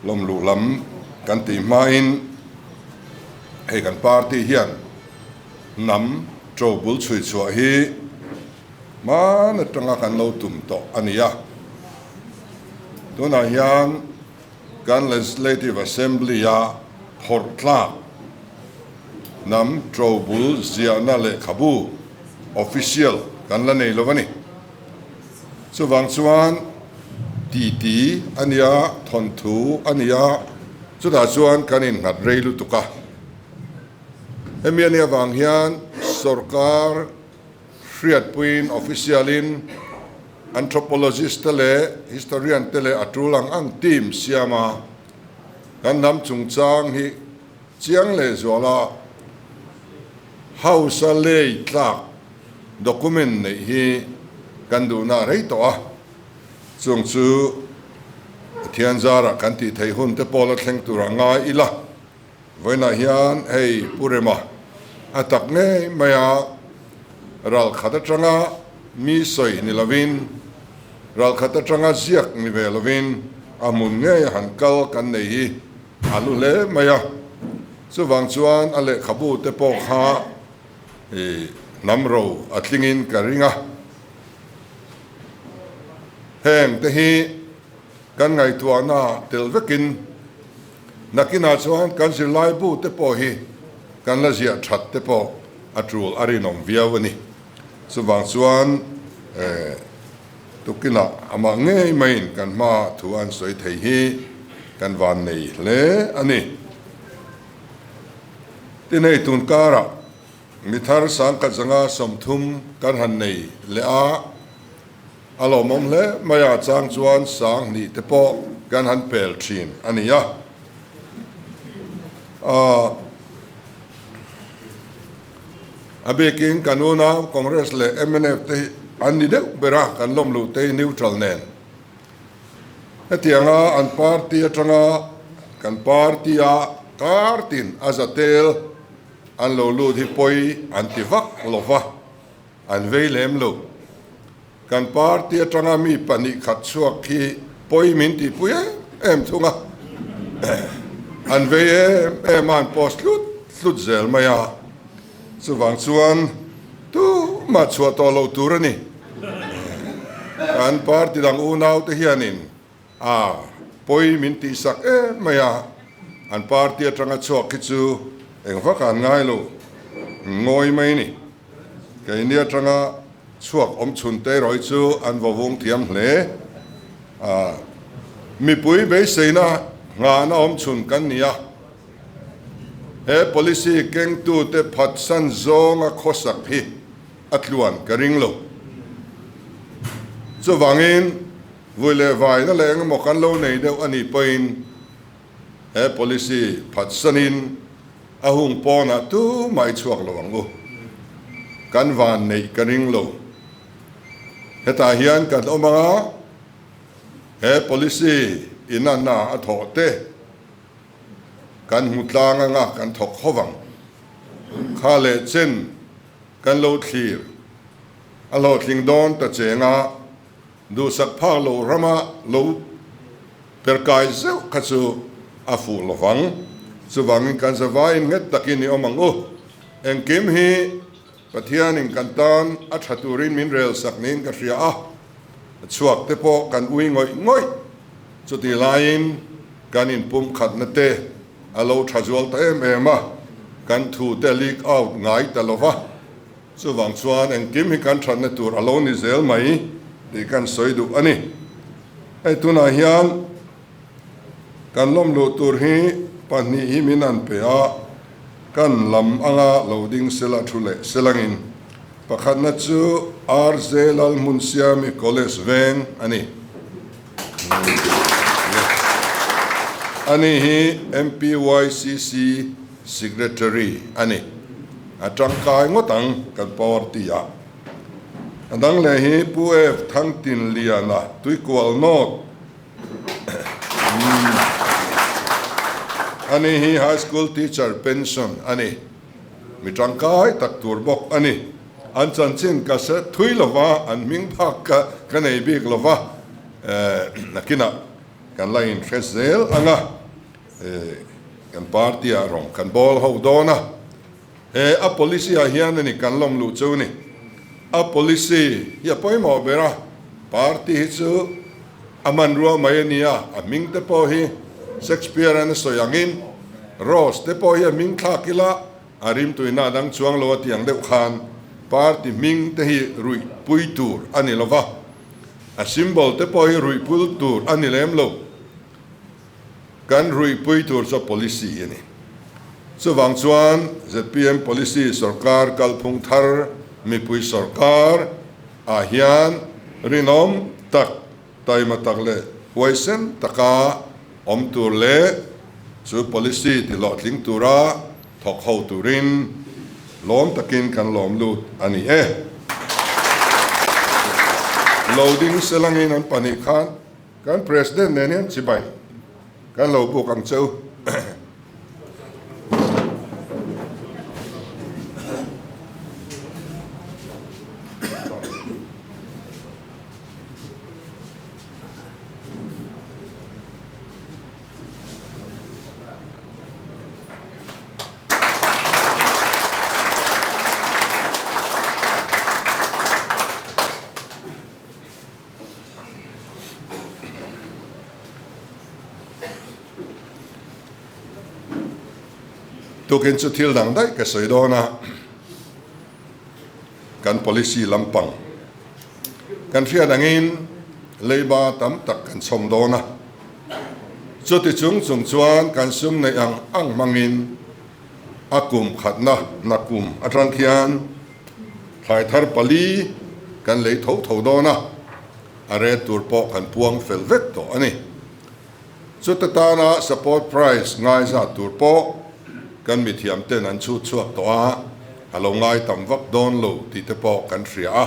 E: lawmluh lam kan tih hmain hei kan party hian hnam ṭo bul chhui chhuah hi hman atanga kan lo tum tawh a ni a. Tunah hian kan Legislative Assembly-a phawrh tlak hnam ṭo bul ziahna lehkhabu, Official kan la nei lo a ni. Chuvang chuan titi a nia, thawnthu a nia, chutah chuan kan innghat rei lutuk a. Hemi a nih avang hian sorkar hriatpuiin official-in anthropologist te leh historian te leh a tul ang ang team siam a, kan hnam chungchang hi Chiang leh zuala House-a lei tlak document neih hi kan duhna a rei tawh a, chung chu Pathian zarah kan tih theih hun te pawh la thleng tur a ngai ila. Vawiinah hian hei Pu Rema a tak ngei mai a, ral khat atanga mi sawi ni lovin, ral khat atanga ziak ni ve lovin a hmun ngei a han kal kan nei hi A lu hle mai a, chuvang chuan a lehkhabu te pawh kha i hnam ro a tlingin ka ring a. Heng te hi kan ngaihtuahna tel vekin nakinah chuan kan zirlaibu te pawh hi kan la ziah that te pawh a tul a rinawm viau a ni. Chuvang chuan Tukinah amah ngei maiin kan hma thu an sawi thei hi kan van nei hle a ni. Tin hei tun karah mithar sangkhat zanga 30 kan han nei leh a, a lawmawm hle mai a, chang chuan 2000 te pawh kan han pel thin a ni a. A bikin kan unau Congress leh mnf te hi an ni deuh ber a, kan lawm luh te hi neutral nen. Hetianga an party atanga kan party a kar tin a za tel an lo lut hi pawi an ti vak lo va, an vei lem lo. Kan party atanga mi pahnih khat chhuak hi pawi min tihpui em em thung a, an vei em em a, an post hlut hlut zel mai a, chuvang chuan tumah chhuah tawh loh tur a ni. Kan party dang unaute hianin a pawi min tihsak em mai a, an party atanga chhuak hi chu eng vak an ngai lo ngawi mai ni. Keini atanga chhuak awm chhun te erawh hi chu an vawvung thiam hle a, mipui beiseina nghahna awm chhun kan ni a. He policy kengtute phatsan zawnga khawsak hi a tluan ka ring lo. Chuvangin, vui leh vaina leh engemaw kan lo nei deuh a nih pawhin he policy phatsanin a hung pawnah tumah i chhuak lo ang u. Kan van neih ka ring lo. Hetah hian kan awm ang a, he policy inanna a thawh te, Kan hmu tlang anga kan thawk ho vang. Kha leh chen kan lo thlir a hlawhtling dawn ta cheng a, duhsak phak loh rama lo perkai zeuh kha chu a fuh lo vang. Chuvangin kan zavaiin nghet takin i awm ang u. Engkim hi Pathianin kan tan a tha turin min rel sak niin ka hria a, chhuak te pawh kan ui ngawih ngawih. Chutih laiin kan inpumkhatna te a lo tha zual ta em em a, kan thu te leak out ngai ta lo va, chuvang chuan engkim hi kan thatna tur a lo ni zel mai tih kan sawi duh a ni. Hei tunah hian kan lawmluh tur hi pahnih hi min an pe a, kan lam anga lo ding sela thu leh selangin pakhatna chu RJ Lalhmunsiami College veng a ni. Ani hi MPYCC Secretary a ni. A tangkai ngawt ang kan party ah. A dang leh hi Pu F Thangtinliana Tuikual North Ani hi High School Teacher Pension a ni. Mi tangkai tak tur bawk a ni. An chanchin ka hre thui lo va, an hming phak ka ka nei bik lo va, nakinah kan la inhre zel ang a, kan party ah rawng kan bawl ho dawn a. He a policy ah hian a ni kan lawm luh chu ni. A policy hi a pawimawh ber a, party hi chu a hmanrua mai a nia, a hming te pawh hi Shakespeare an a sawi angin Rose te pawh hi a hming thlak ila a rimtuina a dang chuang lo a tih ang deuh khan party hming te hi ruih pui tur a ni lova, a symbol te pawh hi ruih pul tur a ni lem lo. Kan ruihpui tur chu policy a ni. Chuvang chuan zpm policy sorkar kalphung thar mipui sorkar ah hian rinawm tak, taima tak leh huaisen taka awm tur leh chu policy tihlawhtling tura thawk ho turin lawm takin kan lawm lut a ni e. Loading selangin an pahnih khan Kan President nen hian chibai kan lo buk ang che u. Tukin chu thil dang daih ka sawi dawn a, kan policy lampang kan hriat angin leiba tam tak kan chhawm dawn a, chuti chung chung chuan kan sum neih ang ang hmangin a kum khatna nakum atang khian Thlai thar pali kan lei tho tho dawn a, a ret tur pawh kan puang fel vek tawh a ni. Chuta tana support price ngai zat tur pawh kan mithiam ten an chhut chhuak tawh a, a lo ngai tam vak dawn lo tih te pawh kan hria a,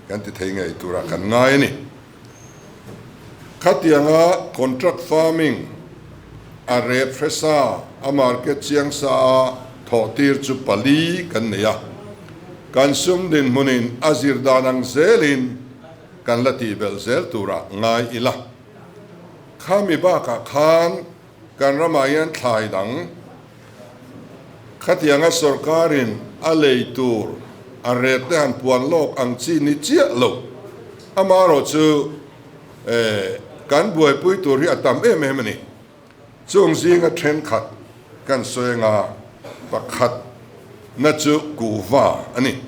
E: kan ti thei ngei turah kan ngai a ni. Khatianga contract farming a ret hre sa, a market chiang sa a thawh tir chu pali kan nei a. Kan sum dinhmunin a zir dan ang zelin kan la tih belh zel turah ngai ila. Khami bakah khan kan ramah hian thlai dang khatianga sorkarin a lei tur a ret te han puan lawk ang chi ni chiah lo. Amaherawhchu kan buaipui tur hi a tam em em a ni. Chung zinga thenkhat kan sawi anga pakhat na chu kuhva a ni.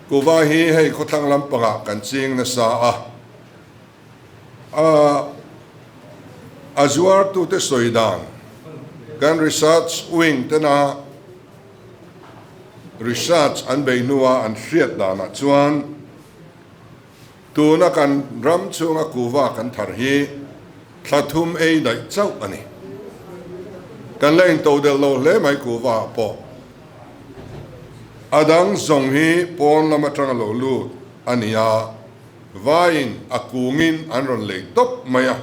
E: Kuhva hi hei khawthlang lampangah kan ching nasa a, a a zuartute sawi dan kan research wing tena research an bei hnua an hriat danah chuan Tuna kan ram chhunga kuva kan thar hi thla thum ei daih chauh a ni. Kan la into delh lo hle mai kuva ah pawh. A dang zawng hi pawn lam atanga lo lut a ni a, vaiin a kungin an rawn lei tawp mai a.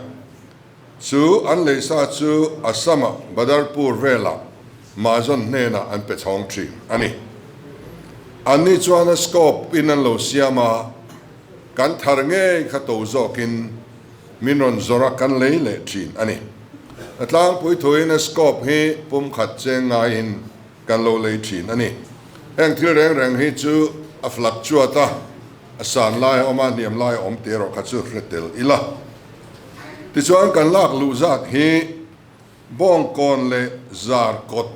E: Chu an lei sa chu Assam-a Badarpur velah Mahajan hnenah an pe chhawng thin a ni. Anni chuan a scope in an lo siam a, kan thar ngei kha to zawkin min rawn zawrh a kan lei leh thin a ni. A tlangpui thuin a scope hi pum khat cheng ngaiin kan lo lei thin a ni. Heng thil reng reng hi chu a fluctuate a, a san lai a awm a, hniam lai a awm tih erawh kha chu hre tel ila. Tichuan kan lak luh zat hi Bawngkawn leh Zarkawt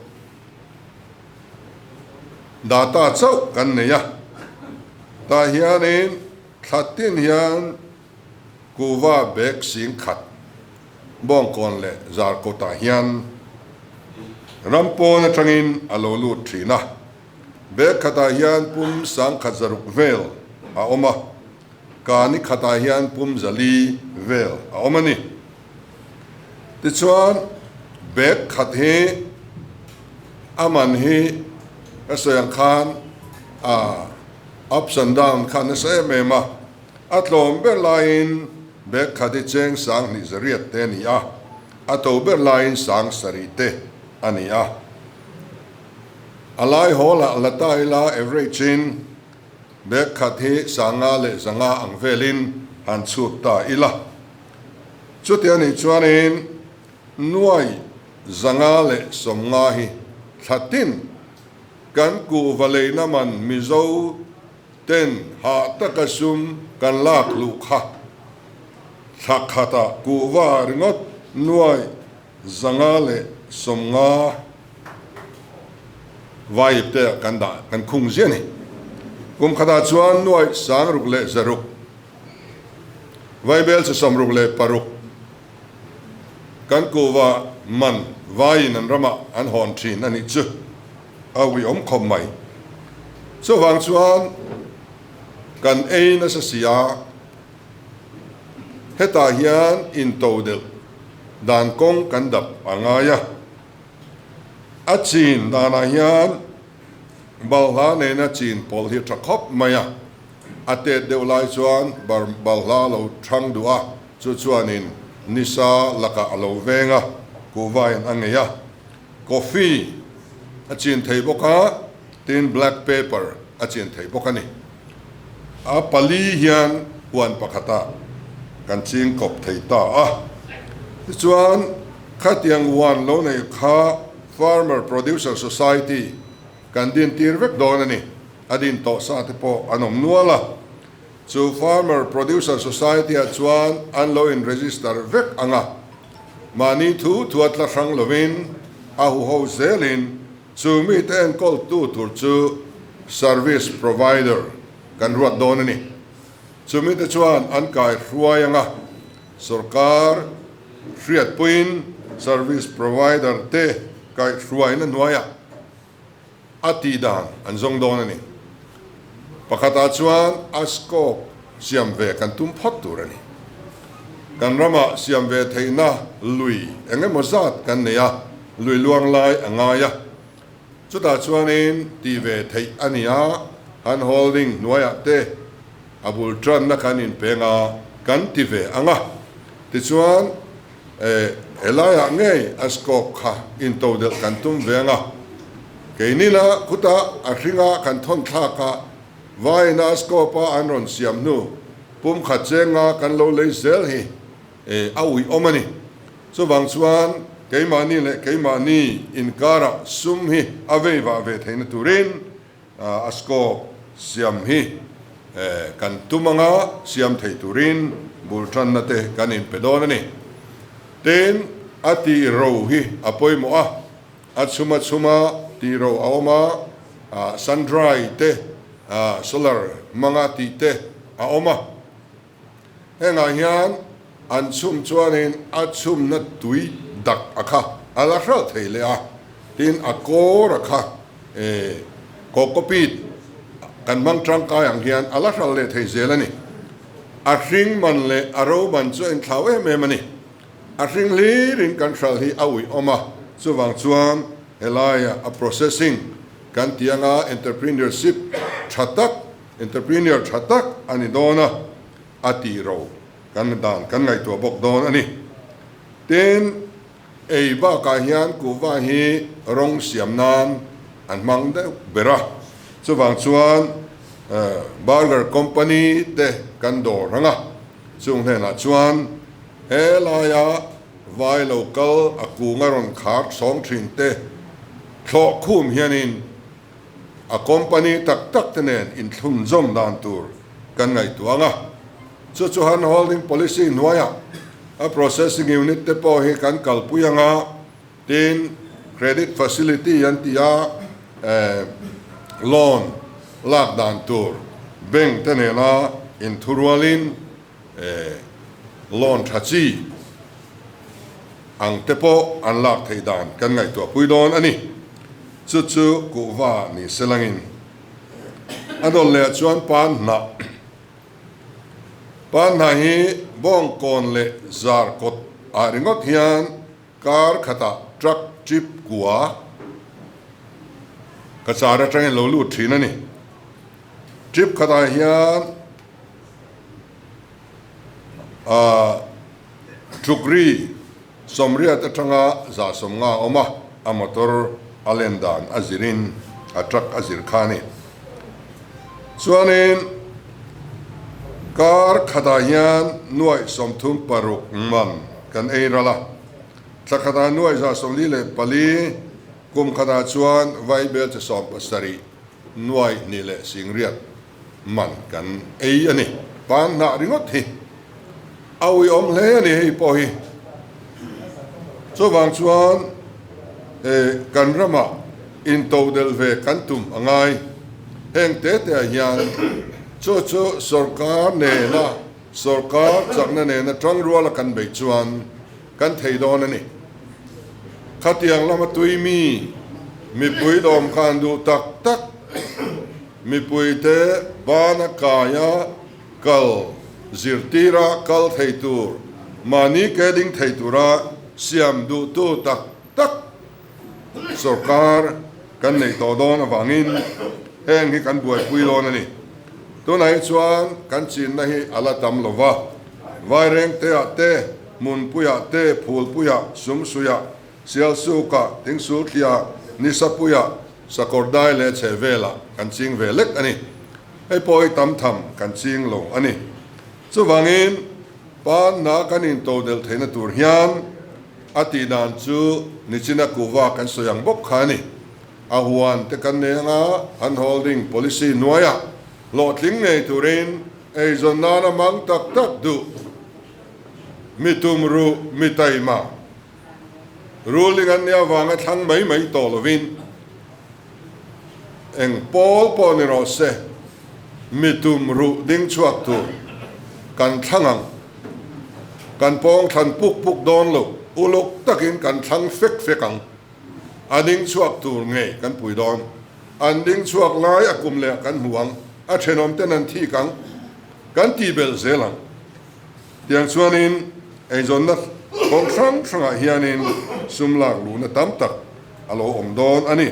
E: data chauh kan nei a, tah hianin thla tin hian kuhva bag sing khat Bawngkawn leh Zarkawtah hian ram pawn atangin a lo lut thin a, bag khatah hian pum sangkhat zaruk vel a awm a, Kani khatah hian pum zali vel a awm a ni. Tichuan, bag khat hi a man hi ka sawi ang khan a ups and down kha nasa em em a, a tlawm ber laiin bag khat hi cheng sang hnih zariat te a ni a, a to ber laiin sang sarih te a ni a. A lai hawl ah la ta ila average in Bag khat hi sanga leh zanga ang velin han chhut ta ila. Chuti a nih chuanin nuai zanga leh sawmnga hi thla tin kan kuhva leina man Mizo ten hah taka sum kan lak luh kha thla khatah kuhva ringawt nuai zanga leh sawmnga vai te ah kan dah kan khung ziah a ni. Kum khatah chuan nuaih sangruk leh zaruk, vaibel chu sawmruk leh paruk kan kuhva man vaiin an ramah an hawn thin a nih chu a uiawm khawp mai. Chuvang chuan kan ei nasa si a, hetah hian intodelh Dan kawng kan dap a ngai a, a chin danah hian balhla nena chin pawlh hi tha khawp mai a, a tet deuh lai chuan balhla lo thang duh a, chu chuanin nisa lakah a lo veng a, kuhvain a ngei a, coffee a chin thei bawk a, tin black pepper a chin thei bawk a ni. A pali hian huan pakhatah kan ching kawp thei ta a. Tichuan, khatiang huan lo nei kha Farmer Producer Society kan din tir vek dawn a ni. A din tawh sa te pawh an awm nual a. Chu Farmer Producer Society-ah chuan an lo in register vek ang a. Mahni thu thua tla hrang lovin a huho zelin Chu mite enkawltu tur chu service provider kan ruat dawn a ni. Chu mite chuan an kai hruai anga sorkar hriatpuiin service provider te kaihhruaina hnuaiah a tih dan an zawng dawn a ni. Pakhatah chuan a scope siam ve kan tum phawt tur a ni. Kan ramah siam ve theihna lui eng emaw zat kan nei a, lui luang lai a ngai a. Chutah chuanin tih ve theih a ni a, hand holding hnuaiah te a bul tanna kan inpeng a, kan ti ve ang a. Tichuan, helaiah ngei a scope kha intodelh kan tum ve ang a. Keinina khutah a hringa kan thawn thlak a, Vaina a scope a an rawn siam hnu pum khat chenga kan lo lei zel hi a uih awm a ni. Chuvang chuan keimahni leh keimahni inkarah sum hi a vei vah ve theihna turin a scope siam hi. Kan tum anga siam thei turin bul tanna te kan inpe dawn a ni. Tin, a tih ro hi a pawimawh a, a chhuma chhuma tih ro a awm a, sun dry te, solar hmanga tih te a awm a. Hengah hian an chhum chuanin a chhumna tui dak a kha a la hralh thei leh a, tin a kawr a kha cocopeat kan hmang tangkai ang hian a la hralh leh thei zel a ni. A hring man leh a ro man chu a inthlau em em a ni. A hring hlirin kan hralh hi a uih awm a, chuvang chuan helaia a processing kan tih anga entrepreneurship tha tak Entrepreneur tha tak a ni dawn a, a tih ro kan dan kan ngaihtuah bawk dawn a ni. Tin, ei bakah hian kuhva hi rawng siam nan an hmang deuh ber a, chuvang chuan burger company te kan dawr ang a, chung hnenah chuan he laia vai lo kal a kunga rawn khar chhawng thin te thlawh khum hianin A company tak tak te nen inthlunzawm dan tur kan ngaihtuah ang a, chu chu hand holding policy hnuaiah a processing unit te pawh hi kan kalpui ang a, tin credit facility an ti a, loan lak dan tur bank te nena inthurualin loan tha chi ang te pawh an lak theih dan kan ngaihtuah pui dawn a ni. Chu chu kuhva ni se langin a dawn leh ah chuan pan hnah pan hnah hi bawngkawn leh zar kawt ah ringawt hian kar khatah truck trip kua ka char atangin lo lut thin a ni. Trip khatah hian ah Tlukri Sawmriat atanga 150 a awm a, a motor a len dan a zirin a truck a zir kha a ni. Chuanin kar khatah hian nuaih 36 man kan ei ral a, thla khatah nuaih 144, kum khatah chuan vaibel chi 17 nuaih hnih leh singriat man kan ei a ni. Pan hnah ringawt hi a uiawm hle a ni hei pawh hi. Chuvang chuan kan ramah intodelh ve kan tum a ngai. Heng te te ah hian chu chu sorkar nena sorkar chakna nena tangruala kan beih chuan kan thei dawn a ni. Khatiang lama tui mi mipui dawm khan duh tak tak mipuite bana kaia kal zirtira kal thei tur, mahni ke ding thei tura siam duhtu tak tak sorkar kan neih tawh dawn avangin heng hi kan buaipui dawn a ni. Tunah hi chuan kan chinna hi a la tam lo va, Vairengteah te, Hmunpuiah te, Phulpuiah, Sumsuiah, Sialsukah, Thingsulthliah, Nisapuiah, Sakawrdai leh Chhehvelah kan ching ve lek a ni. Hei pawh hi tam tham kan ching lo a ni. Chuvangin, panna kan intodelh theihna tur hian a tih dan chu nichina kuhva kan sawi ang bawk kha a ni. A huan te kan nei anga hand holding policy hnuaiah hlawhtling ngei turin eizawn nana mang tak tak duh. Mi tum ruh, mi taima. Ruling an nih avanga thlang mai mai tawh lovin eng pawl pawh ni rawh se, mi tum ruh ding chhuak tur kan thlang ang. Kan pawng thlan puk puk dawn lo, uluk takin kan thlang fek fek ang. A ding chhuak tur ngei kan pui dawn. An ding chhuak lai a kum leh kan hmu ang, a thenawm ten an thik ang, kan tih belh zel ang. Tiang chuanin eizawnna kawng hrang hrangah hianin sum lak luhna tam tak a lo awm dawn a ni.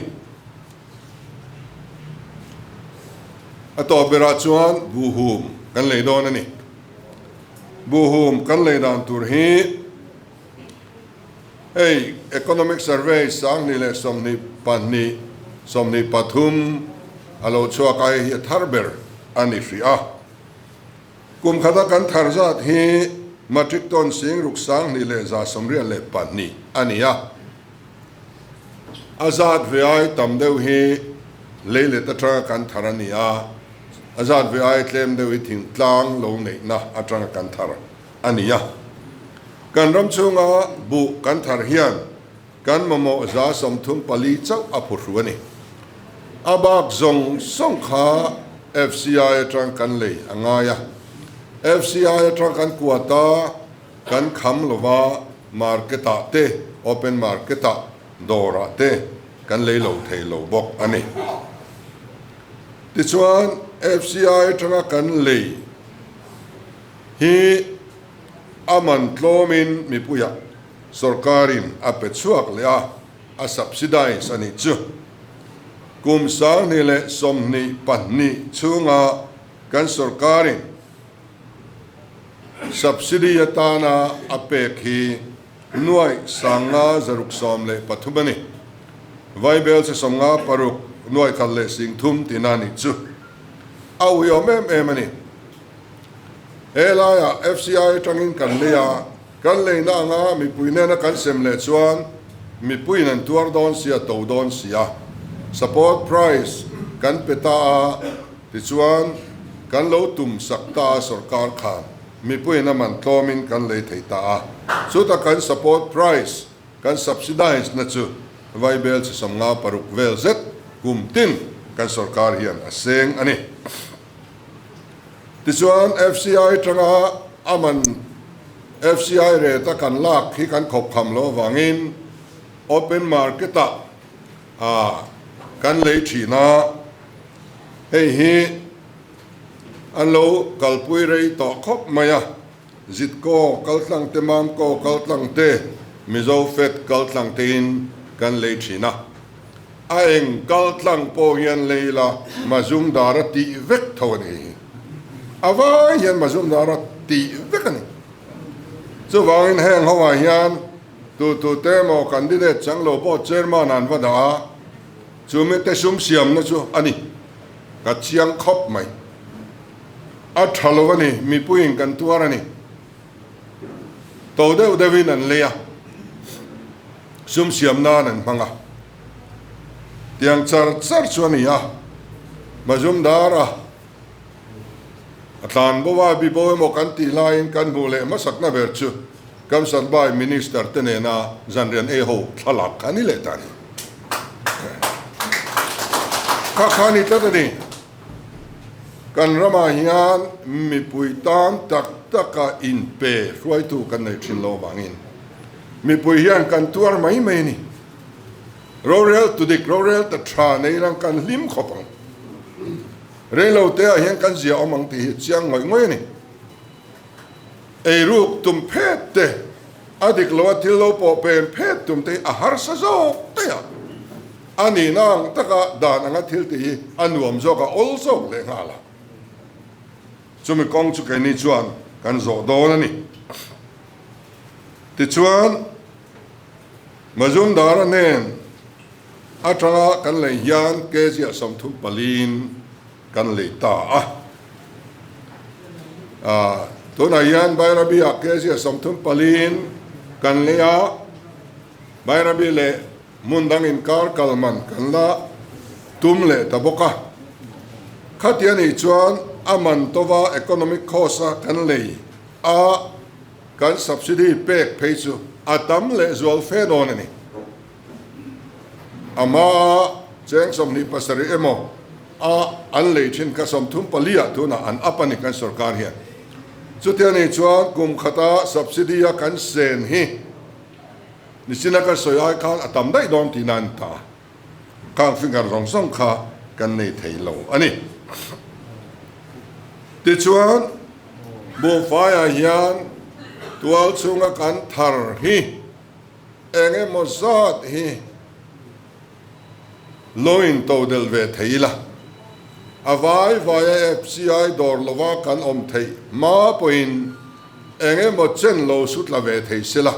E: A tawp berah chuan buhhum kan lei dawn a ni. Buhhum kan lei dan tur hi hei Economic Survey 2022, 23 a lo chhuak a, hei hi a thar ber a ni hrih a. Kum khata kan thar zat hi matric ton 6182 a ni a. A zat ve ai tam deuh hi leilet atanga kan thar a ni a. A zat ve ai tlem deuh hi thingtlang lo neihna atanga kan thar a ni a. Kan ram chhunga buh kan thar hian kan mamawh 34% chauh a phuhru a ni. A bak zawng zawng kha FCI atang kan lei a ngai a. FCI atang kan kuat a, kan kham lova market ah te, open market ah, dawr ah te kan lei lo thei lo bawk a ni. Tichuan FCI atanga kan lei hi a man tlawmin mipuiah sorkarin a pe chhuak leh a, a subsidize a nih chu. Kum 2022 chhunga kan sorkarin subsidy atana a pek hi nuaih 5613 a ni. Vaibel che 56 nuaih khat leh 10,000 tina a nih chu. A uiawm em em a ni. He laiah FCI atangin kan lei a, kan leina anga mipui nena kan sem leh chuan mipuiin an tuar dawn si a, to dawn si a. Support price kan pe ta a, tichuan kan lo tum sak ta a sorkar khan mipuiin a man tlawmin kan lei thei ta a. Chuta kan support price kan subsidize na chu vaibel chi 56 vel zet kum tin kan sorkar hian a seng a ni. Tichuan FCI tanga a man FCI rate a kan lak hi kan khawp kham loh avangin open market ah kan lei thin a, hei hi an lo kalpui rei tawh khawp mai a, Zitkaw kaltlang te, Mamkaw kaltlang te, Mizo Fed kaltlang tein kan lei thin a. A eng kaltlang pawh hian lei la Mazumdar a tih vek tho a ni hi. A vai hian Mazumdar a tih vek a ni. Chuvangin heng ho ah hian tu tu te emaw candidate chang lo pawh chairman an va dah a, chumi te sum siamna chu a ni. Ka chiang khawp mai. A tha lo a ni, mipuiin kan tuar a ni. To deuh deuhin an lei a, sum siam nan an hmang a. Tiang char char chu a ni a, Mazumdar a a tlan bo a, bibo emaw kan tih laiin kan hmuh leh hmasakna ber chu Kamsatbai Minister te nena zanrian ei ho thlalak kha a ni leh ta a ni. Kha kha a ni tlat a ni. Kan ramah hian mipui tan tak taka inpe hruaitu kan nei thin lo avangin mipui hian kan tuar mai mai a ni. Rorel tu dik, rorel ta tha nei lang kan hlim khawp ang. Reilo te ah hian kan zia awm ang tih hi chiang ngawih ngawih a ni. Eiruk tum phet te, a dik lo a thil lo pawh pen phet tum te hi a harsa zawk daih a. A nihna ang taka dan anga thil tih hi a nuam zawk a, awl zawk leh nghal a. Chumi kawng chu keini chuan kan zawh dawn a ni. Tichuan, Mazumdar-a nen atanga kan lei hian kg 34 in kan lei ta a. Tunah hian Bairabi-ah kg 34 in kan lei a, Bairabi leh Hmun dang inkar kal man kan la tum leh ta bawk a. Khati a nih chuan a man tova economic cost a kan lei a, kan subsidy pek phei chu a tam leh zual fe dawn a ni. A hmaa cheng 27 emaw a an lei thin kha 34 ah tunah an up a ni kan sorkar hian. Chuti a nih chuan kum khata subsidy a kan sen hi Nichina ka sawi ai khan a tam daih dawn tihna a ni ta. Khang finger zawng zawng kha kan nei thei lo a ni. Tichuan, buhfaiah hian tual chhunga kan thar hi eng emaw zat hi lo in to del ve thei ila. A vai vaia FCI dawr lova kan awm theih hma pawhin eng emaw chen lo su tla ve thei sela.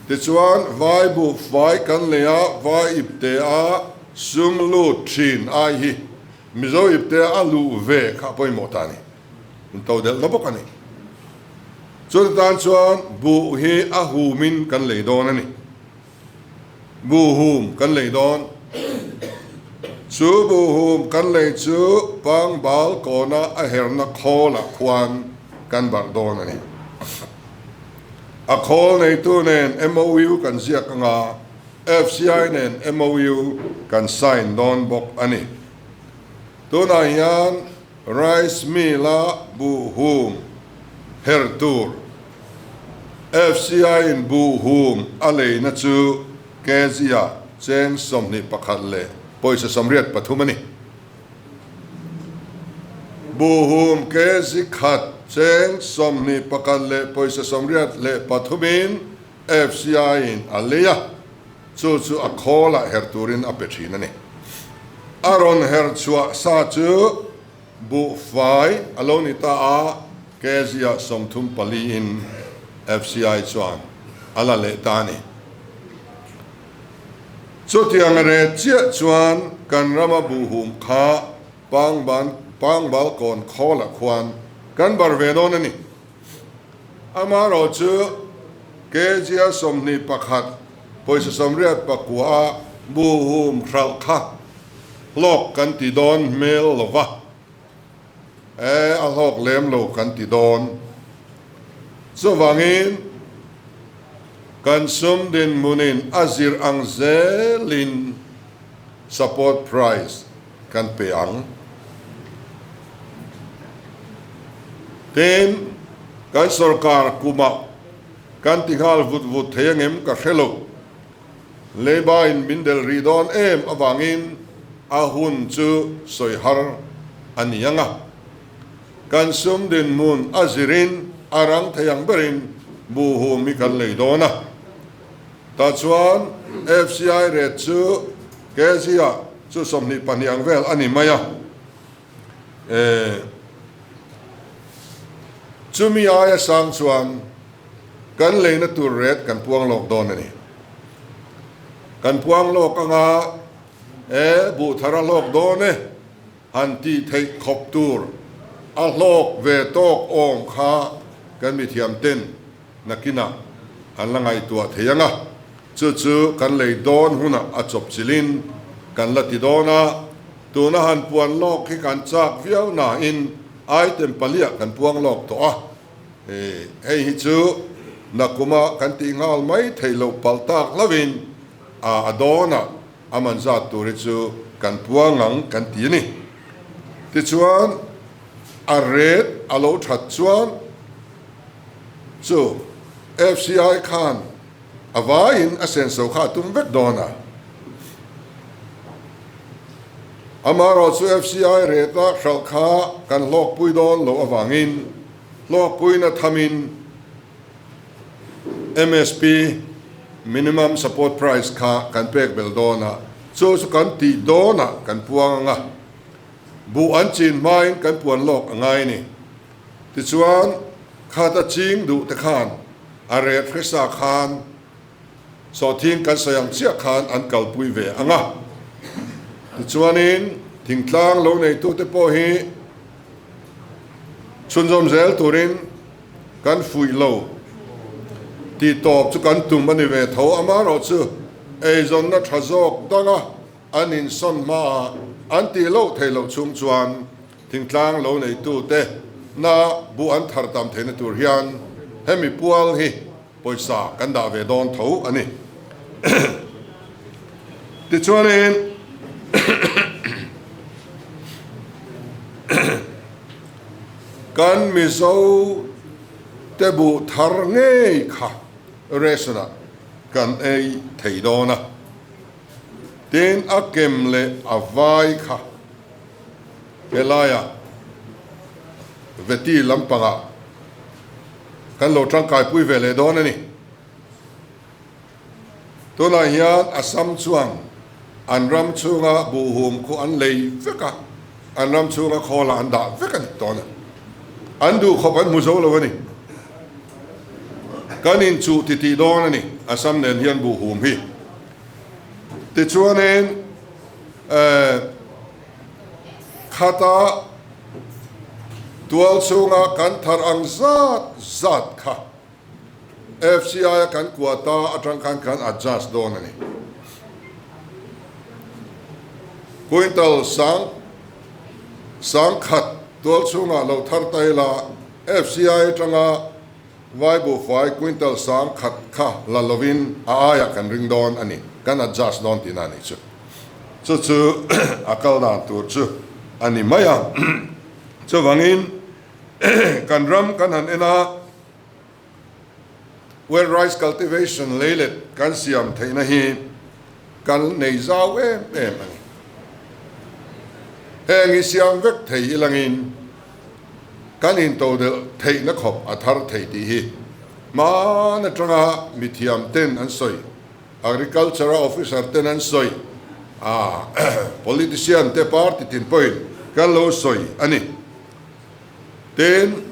E: Tichuan, vai buhfai kan lei a, vai ipte a sum lut thin ai hi Mizo ipte a luh ve kha a pawimawh ta a ni. In to delh na bawk a ni. Chuti tan chuan buh hi a humin kan lei dawn a ni. Buh hum kan lei dawn. Chu buhhum kan lei chu pangbal kawna a herna khawlah khuan kan barh dawn a ni. A khawl neitu nen MOU kan ziak anga FCI nen MOU kan sign dawn bawk a ni. Tunah hian Rice Mill-a buhhum her tur FCI-in buhhum a leina chu kg-ah cheng 21 leh pawisa 83 a ni. Buhhum kg khat cheng 21 leh pawisa 83-in FCI-in a lei a, chu chu a khawlah her turin a pe thin a ni. A rawn her chhuah sa chu buhfai a lo ni ta a, kg-ah 34-in FCI chuan a la leh ta a ni. Chutiang reh chiah chuan kan rama buhhum kha pangban pangbalkawn khawlah khuan kan bar ve dawn a ni. Amaherawh chu kg-a 21 pawisa 89 a buhhum hralh kha hlawk kan ti dawn hmel lo va, e a hlawk lem lo kan ti dawn. Chuvangin kan sum dinhmunin a zir ang zelin support price kan pe ang. Tin, kan sorkar kumah kan ti nghal vut vut thei angem ka hre lo. Leiba in min del rih dawn em avangin a hun chu sawi har a ni ang a. Kan sum dinhmun a zirin a rang thei ang berin buhhum hi kan lei dawn a. Tah chuan FCI rate chu kg-ah chu 22 ang vel a ni mai a. E, chumi aia sang chuan kan leina tur rate kan puang lawk dawn a ni. Kan puang lawk anga e, buh thar a hlawk dawn e, han tih theih khawp tur a hlawk ve tawk awm kha kan mithiam ten Nakinah an la ngaihtuah thei ang a, chu chu kan lei dawn hunah a chawp chilhin kan la ti dawn a, tuna han puan lawk hi kan chak viau nain item paliah kan puang lawk tawh a, hei hi chu nakuma kan tih nghal mai theih loh palh tak hlauhin a dawnah a man zat tur hi chu kan puang ang kan ti a ni. Tichuan a ret a lo that chuan. Chu FCI khan a vaiin a senso kha a tum vek dawn a. Amaherawh chu FCI rate-a hralh kha kan hlawkpui dawn loh avangin hlawkpuina thamin MSP, Minimum Support Price, kha kan pek belh dawn a, chu chu kan tih dawnah kan puang ang a, buh an chin hmain kan puan lawk a ngai a ni. Tichuan, khata ching duh te khan a ret hresa khan sawhthing kan sawi ang chiah khan an kalpui ve ang a. Tichuanin, thingtlang lo neitute pawh hi chhunzawm zel turin kan fuih lo tih tawp chu kan tum a ni ve tho. Amaherawhchu, eizawnna tha zawk danga an insawn hmaah an tih loh theih loh chhung chuan Thingtlang lo neitute na buh an thar tam theihna tur hian hemi pual hi pawisa kan dah ve dawn tho a ni. Tichuanin kan Mizo te buh thar ngei kha ration ah kan ei thei dawn a, tin a kem leh a vai kha Helaiah Veti lampangah kan lo tangkaipui ve leh dawn a ni. Tunah hian Assam chuan an ram chhunga buhhum khu an lei vek a, an ram chhunga khawlah an dah vek a ni tawn a. An duhkhawp an hmu zo lo a ni. Kan inchuh titih dawn a ni Assam nen hian buhhum hi. Tichuanin eh. Khata tual chhunga kan thar ang zat zat kha FCI a kan quota atang khan kan adjust dawn a ni. Quintal sang 10,000 tualchhungah lo thar ta ila, FCI atanga Vai buhfai quintal 10,000 kha la lovin a aiah kan ring dawn a ni, kan adjust dawn tihna a nih chu. Chu chu a kal dan tur chu a ni mai a. Chuvangin kan ram kan han en a, Wet rice cultivation leilet kan siam theihna hi kan nei zau em em a ni. Heng hi siam vek thei ilangin kan intodelh theihna khawp a thar thei tih hi hman atanga mithiam ten an sawi, agriculture a officer ten an sawi, politician te party tin pawhin kan lo sawi a ni. Tin,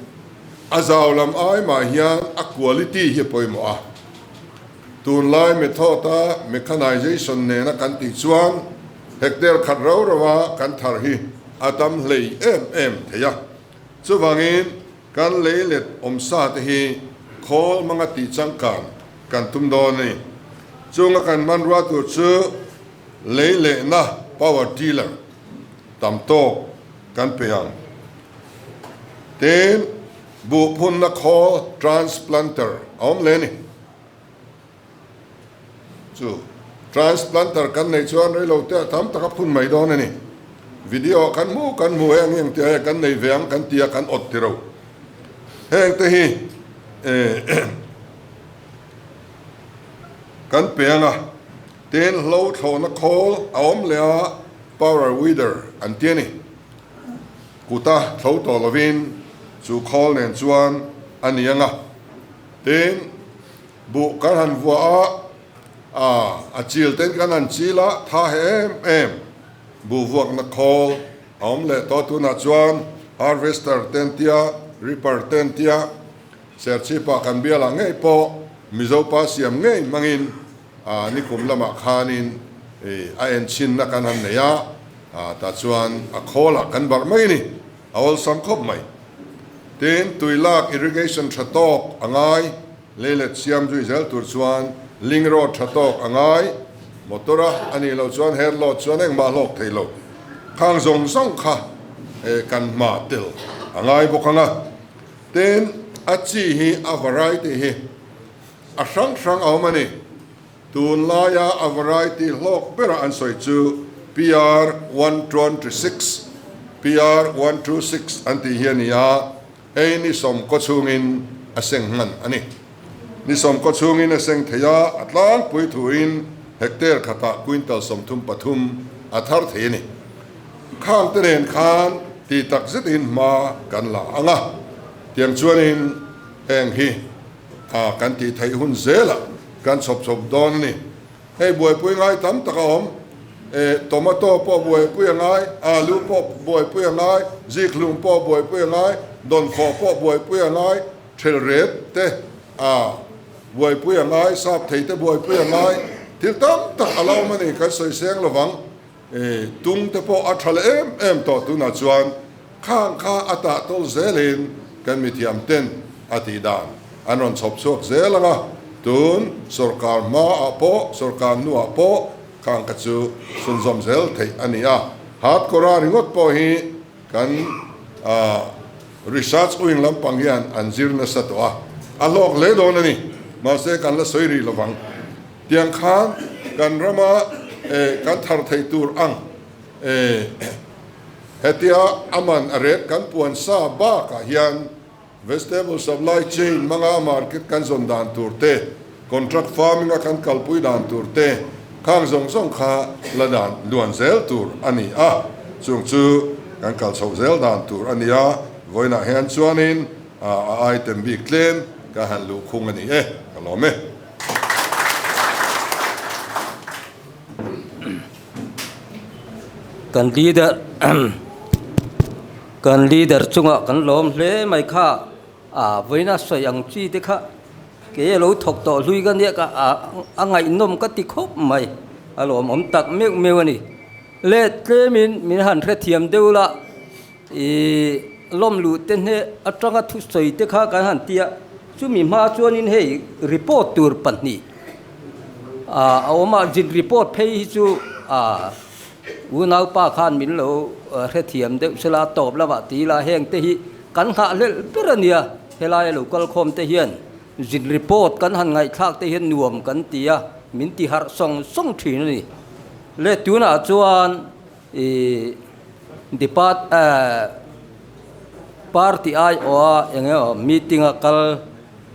E: a zau lam ai mah hian a quality hi a pawimawh a. Tunlai method-a mechanization nena kan tih chuan hectare khat rau rauha kan thar hi a tam hlei em em thei a. Chuvangin kan lei let awmsa te hi khawl hmanga tih changkan kan tum dawn a ni. Chunga kan hmanrua tur chu lei lehna power tiller tam tawk kan pe ang. Tin, buh phunna khawl transplanter a awm hle a ni. Chu transplanter kan neih chuan reilo te a tam tak a phun mai dawn a ni. Video ah kan hmu kan hmu heng heng tih ah hian kan nei ve ang kan ti a kan awt tiro. Heng te hi kan pe ang a, tin hlo thlawhna khawl a awm leh a power weeder an ti a ni. Kuta thlo tawh lovin chu khawl nen chuan a ni ang a. Tin, buh kan han vuah a, a chil ten kan han chil a, tha he em em. Buh vuakna khawl a awm leh tawh tunah chuan harvester te an tia, reaper te an tia, Serchhipah kan bialah ngei pawh Mizopa siam ngei hmangin nikum lamah khanin a enchhinna kan han nei a, tah chuan a khawlah kan barh mai a ni, a awlsam khawp mai. Tin, tui lak irrigation tha tawk a ngai, leilet siam zui zel tur chuan link road tha tawk a ngai, motor a a nih loh chuan head load chuan engmah hlawk thei lo. Khang zawng zawng kha kan hma tel a ngai bawk ang a. Tin, a chi hi a variety hi a hrang hrang a awm a ni. Tunlaia a variety hlawk bera an sawi chu PR 126, PR 126 an tih hi a ni a, hei ni sawmkaw chhungin a seng hman a ni. Ni sawmkaw chhungin a seng thei a, a tlangpui thuin hectare khatah quintal 33 a thar thei a ni. Khangte nen khan ti tak zetin hma kan la ang a, tiang chuanin heng hi a kan tih theih hun zelah kan chhawp chhawp dawn a ni. Hei buaipui ngai tam tak a awm, e tomato pawh buaipui a ngai, alu pawh buaipui a ngai, zikhlum pawh buaipui a ngai, dawnkhawh pawh buaipui a ngai, thelret te a buaipui a ngai, sap thei te buaipui a ngai, thil tam tak a la awm a ni, kan sawi seng lovang. E tung te pawh a tha leh em em tawh tunah chuan khang kha a tah tawl zelin kan mithiam ten a tih dan an rawn chhawp chhuak zel ang a, tun sawrkar hmaah pawh sawrkar hnuah pawh khang kha chu chhunzawm zel theih a ni a, hardcore-a ringawt pawh hi kan research wing lampang hian an zir nasa tawh a, a hlawk hle dawn a ni, mahse kan la sawi rih lovang. Tiang khan kan rama kan thar thei tur ang e. Hetia a man a ret kan puan sa bakah hian vegetable supply chain hmanga market kan zawn dan tur te, contract farming a kan kalpui dan tur te, khang zawng zawng kha la dan luan zel tur a ni a. Chung chu kan kal chhoh zel dan tur a ni a, vawiinah hian chuanin a item bik tlem ka han luhkhung a ni e, ka lawm e.
A: Kan leader kan leader chungah kan lawm hle mai kha a vawiina sawi ang chi te kha kei a lo thawk tawh hlui ka nia ka a ngaihnawm ka ti khawp mai a lawmawm tak meuh meuh a ni le tlemin min han hrethiam deuh la Ih lawm luh te hne atanga thusawi te kha kan han ti a, chumi hma chuanin hei report tur pahnih ah a awm a, zin report phei hi chu ah Unaupa khan min lo hrethiam deuh sela tawp lamah ti ila heng te hi kan nghahhlelh ber a nia. Helaia lo kal khawm te hian zin report kan han ngaihthlak te hian nuam kan ti a, min ti harh sawng sawng thin a ni. Le tunah chuan ih depart eh party aiawha eng emaw meeting a kal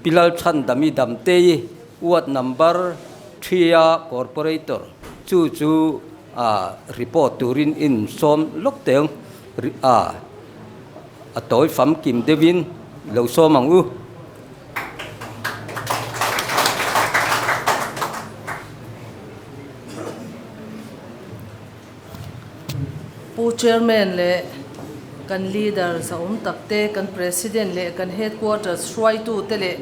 A: Pi Lalchhandami Damtei ward number threea corporator chu chu ah report turin in sawm lawk teng ah a tawi famkim deuhin lo sawm ang u.
F: Pu Chairman leh kan Leader zahawm tak te, kan President leh kan Headquarters hruaitu te leh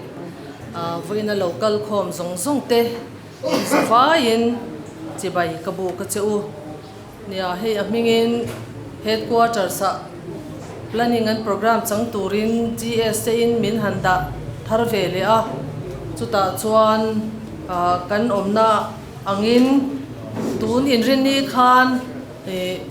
F: vawiina lo kal khawm zawng zawng te zavaiin chibai ka buk a che u. Nia, hei a hmingin Headquarters ah Planning and Programme chang turin GS te in min han dah thar ve leh a, chutah chuan kan awmna angin tun inrinni khan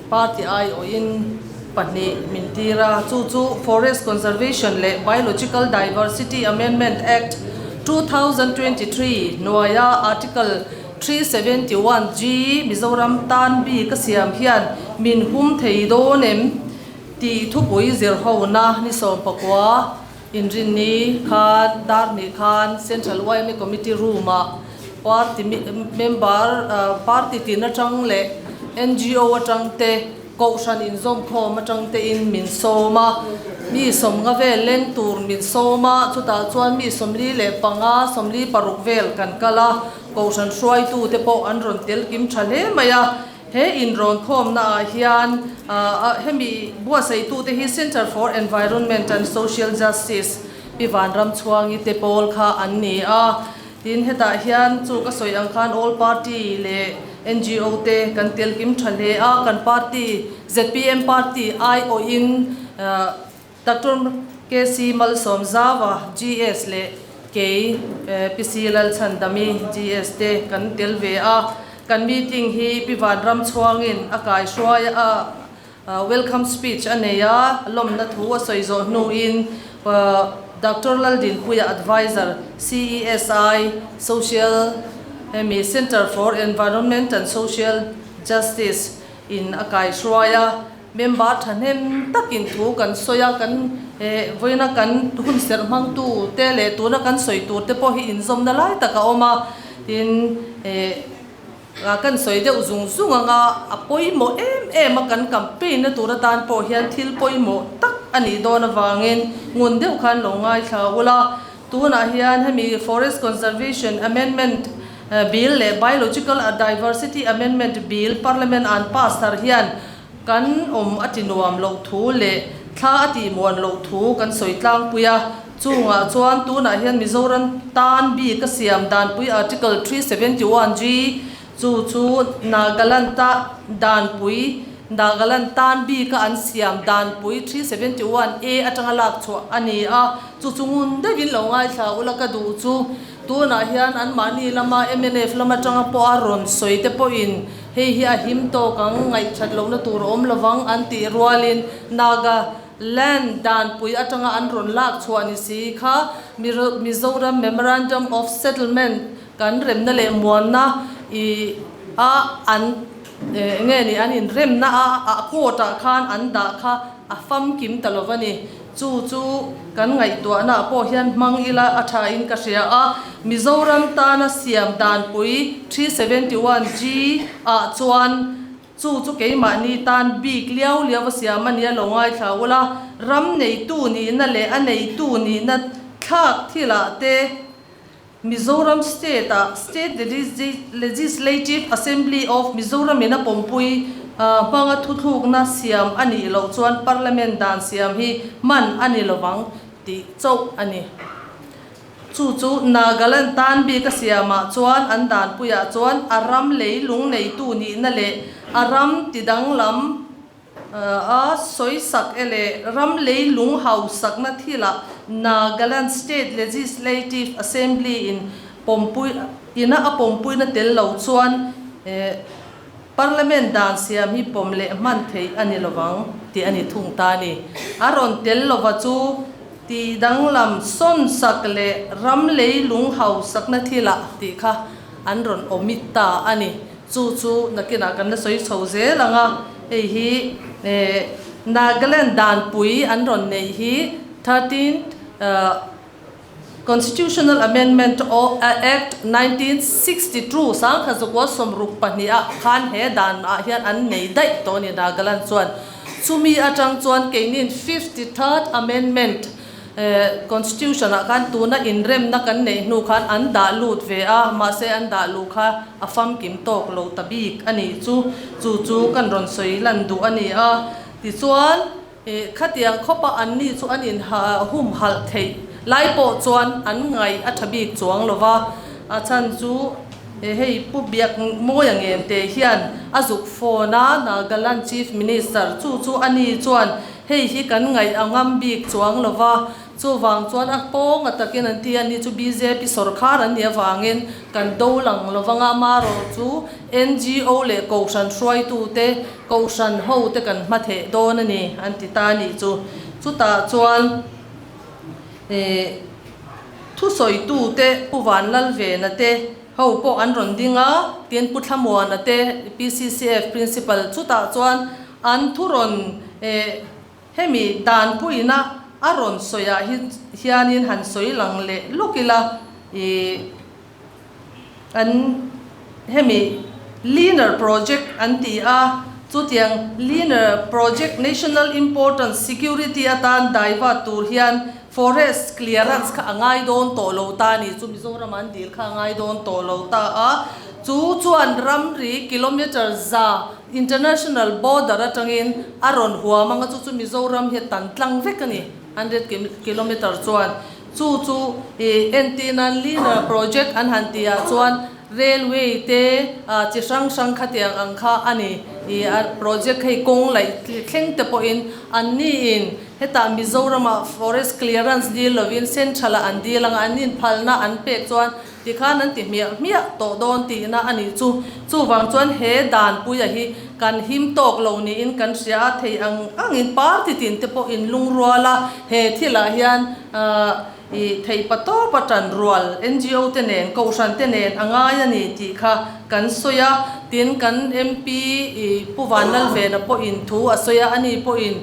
F: party aiawhin pahnih min tir a, chu chu Forest Conservation leh Biological Diversity Amendment Act 2023 hnuaia Article 371 G Mizoram tan bik a siam hian min hum thei dawn em tih thupui zirhona ni 19 Inrinni khan Darni khan Central yma Committee Room-ah party member party tin atang leh ngo atang te Kohhran inzawmkhawm atang tein min sawm a, mi sawmnga vel leng tur min sawm a, chutah chuan mi 45, 46 vel kan kal a, Kohhran hruaitute pawh an rawn tel kim tha hle mai a. He inrawnkhawmna ah hian hemi buatsaitute hi Centre for Environment and Social Justice Pi Vanramchhuangi te pawl kha an ni a. Tin, hetah hian chu ka sawi ang khan All Party leh ngo te kan tel kim tha hle a, kan party zpm party aiawhin Doctor KC Malsawmzaua GS leh kei PC Lalchhandami GS te kan tel ve a. Kan meeting hi Pi Vanramchhuangin a kaihruai a, welcome speech a nei a, lawmna thu a sawi zawh hnuin Doctor Laldinpuia Advisor CESI Social hemi Centre for Environment and Social Justice in a kaihruai a. Member thahnem takin thu kan sawi a, kan vawiina kan hun serh hmangtu te leh tuna kan sawi tur te pawh hi inzawmna lai tak a awm a, tin kan sawi deuh zung zung ang a, a pawimawh em em a kan campaign na tur atan pawh hian thil pawimawh tak a nih dawn avangin ngun deuh khan lo ngaithla ula, tunah hian hemi Forest Conservation Amendment Bill leh Biological Diversity Amendment Bill Parliament an pass thar hian Kan awm a ti nuam loh thu leh thla a tih muan loh thu kan sawi tlangpui a, chungah chuan tunah hian Mizoram tan bik a siam danpui Article 371 G chu chu Nagaland ta danpui Nagaland tan bika an siam danpui 371 A atanga lak chhuah a ni a, chu chu ngun deuhin lo ngaithla ula ka duh chu tunah hian anmahni lama mnf lam atanga pawh a rawn sawi te pawhin Hei hi a him tawk ang, ngaihthat lohna tur a awm lovang an tih rualin Naga Land danpui atanga an rawn lak chhuah ni si kha Mizoram Memorandum of Settlement kan remna leh muanna i a an nge ni an inremna a a court ah khan an dah kha a famkim ta lova ni. Chu chu kan ngaihtuahna pawh hian hmang ila a tha in ka hria a, Mizoram tana siam danpui 371 G ah chuan chu chu keimahni tan bik liau liau a siam a nia lo ngaithla ula, ram neitu nihna leh a neitu nihna thlak thilah te Mizoram State ah State Legislative Assembly of Mizoram in a pawmpui hmanga thuthlukna siam a nih loh chuan Parliament dan siam hi hman a ni lovang tih chauh a ni. Chu chu Nagaland tan bik a siamah chuan an danpuiah chuan a ram leilung neitu nihna leh a ram tidanglam A sawisak e leh ram leilung hausakna thilah Nagaland State Legislative Assembly in pawmpui ina a pawmpuina tel lo chuan Parliament dan siam hi pawm leh hman theih a ni lovang tih a ni thung ta a ni. A rawn tel lova chu tih danglam sawn sak leh ram leilung hausakna thilah tih kha an rawn omit ta a ni. Chu chu nakinah kan la sawi chho zel ang a, hei hi Nagaland danpui an rawn neih hi thirteenth Constitutional Amendment Act 1962, 1962 ah khan he dan ah hian an nei daih tawh a ni Nagaland chuan. Chumi atang chuan keinin 53rd Amendment Constitution ah khan tuna inremna kan neih hnu khan an dah lut ve a, mahse an dah luh kha a famkim tawk lo ta bik a nih chu. Chu chu kan rawn sawi lan duh a ni a. Tichuan. Khatiang khawpa anni chu an in humhalh theih lai pawh chuan an ngaih a tha bik chuang lo va, a chhan chu hei Pu Biak Mawia Ngente hian a zuk phone a, Nagaland Chief Minister chu chu ani chuan hei hi kan ngaih a ngam bik chuang lo va, Chuvang chuan a pawng a takin an ti a ni chu bjp sawrkhar an nih avangin kan do lang lo vanga marawh chu ngo leh kohhran hruaitute kohhran ho te kan hma theh dawn a ni an ti ta a nih chu. Chutah chuan ih thusawitute Pu Vanlalvena te ho pawh an rawn ding a, tin Pu Thlamuana te PCCF Principal chutah chuan an thu rawn ih Hemi danpuina a rawn sawiah hi hianin han sawi lang leh lawk ila, ih an hemi Leaner Project an ti a, chutiang Leaner Project National Importance Security atan daivat tur hian Forest Clearance kha a ngai dawn tawh lo ta a ni, chu Mizoram an dil kha a ngai dawn tawh lo ta a, chu chuan ramri kilometre za International border atangin a rawn huam anga chu chu Mizoram hi a tan tlang vek a ni, 100 kilometer chuan. Chu chu ih entirnan Linear project an han tih ah chuan railway te chi hrang hrang khatiang ang kha a ni. Ih a project hei kawng laih thleng te pawhin an ni in hetah Mizoramah forest clearance dil lovin central ah an dil anga an inphalna an pek chuan Tikhan an ti hmiah hmiah tawh dawn tihna a nih chu. Chuvang chuan he danpuia hi kan him tawk lo niin kan hria a, thei ang angin party tin te pawh in lungrual a, he thilah hian i theih pa tawp a tan rual ngo te nen, kohhran te nen a ngai a ni tih kha kan sawi a. Tin, kan MP i Pu Vanlalvena pawhin thu a sawi a, ani pawhin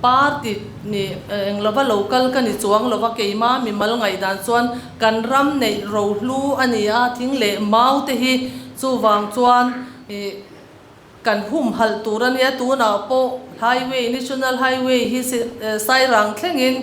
F: Party nih eng lova lo kal ka ni chuang lova keima mimal ngaihdan chuan kan ram neih rohlu a ni a, thing leh mau te hi chuvang chuan ih kan humhalh tur a nia, tunah pawh highway national highway hi Sairang thlengin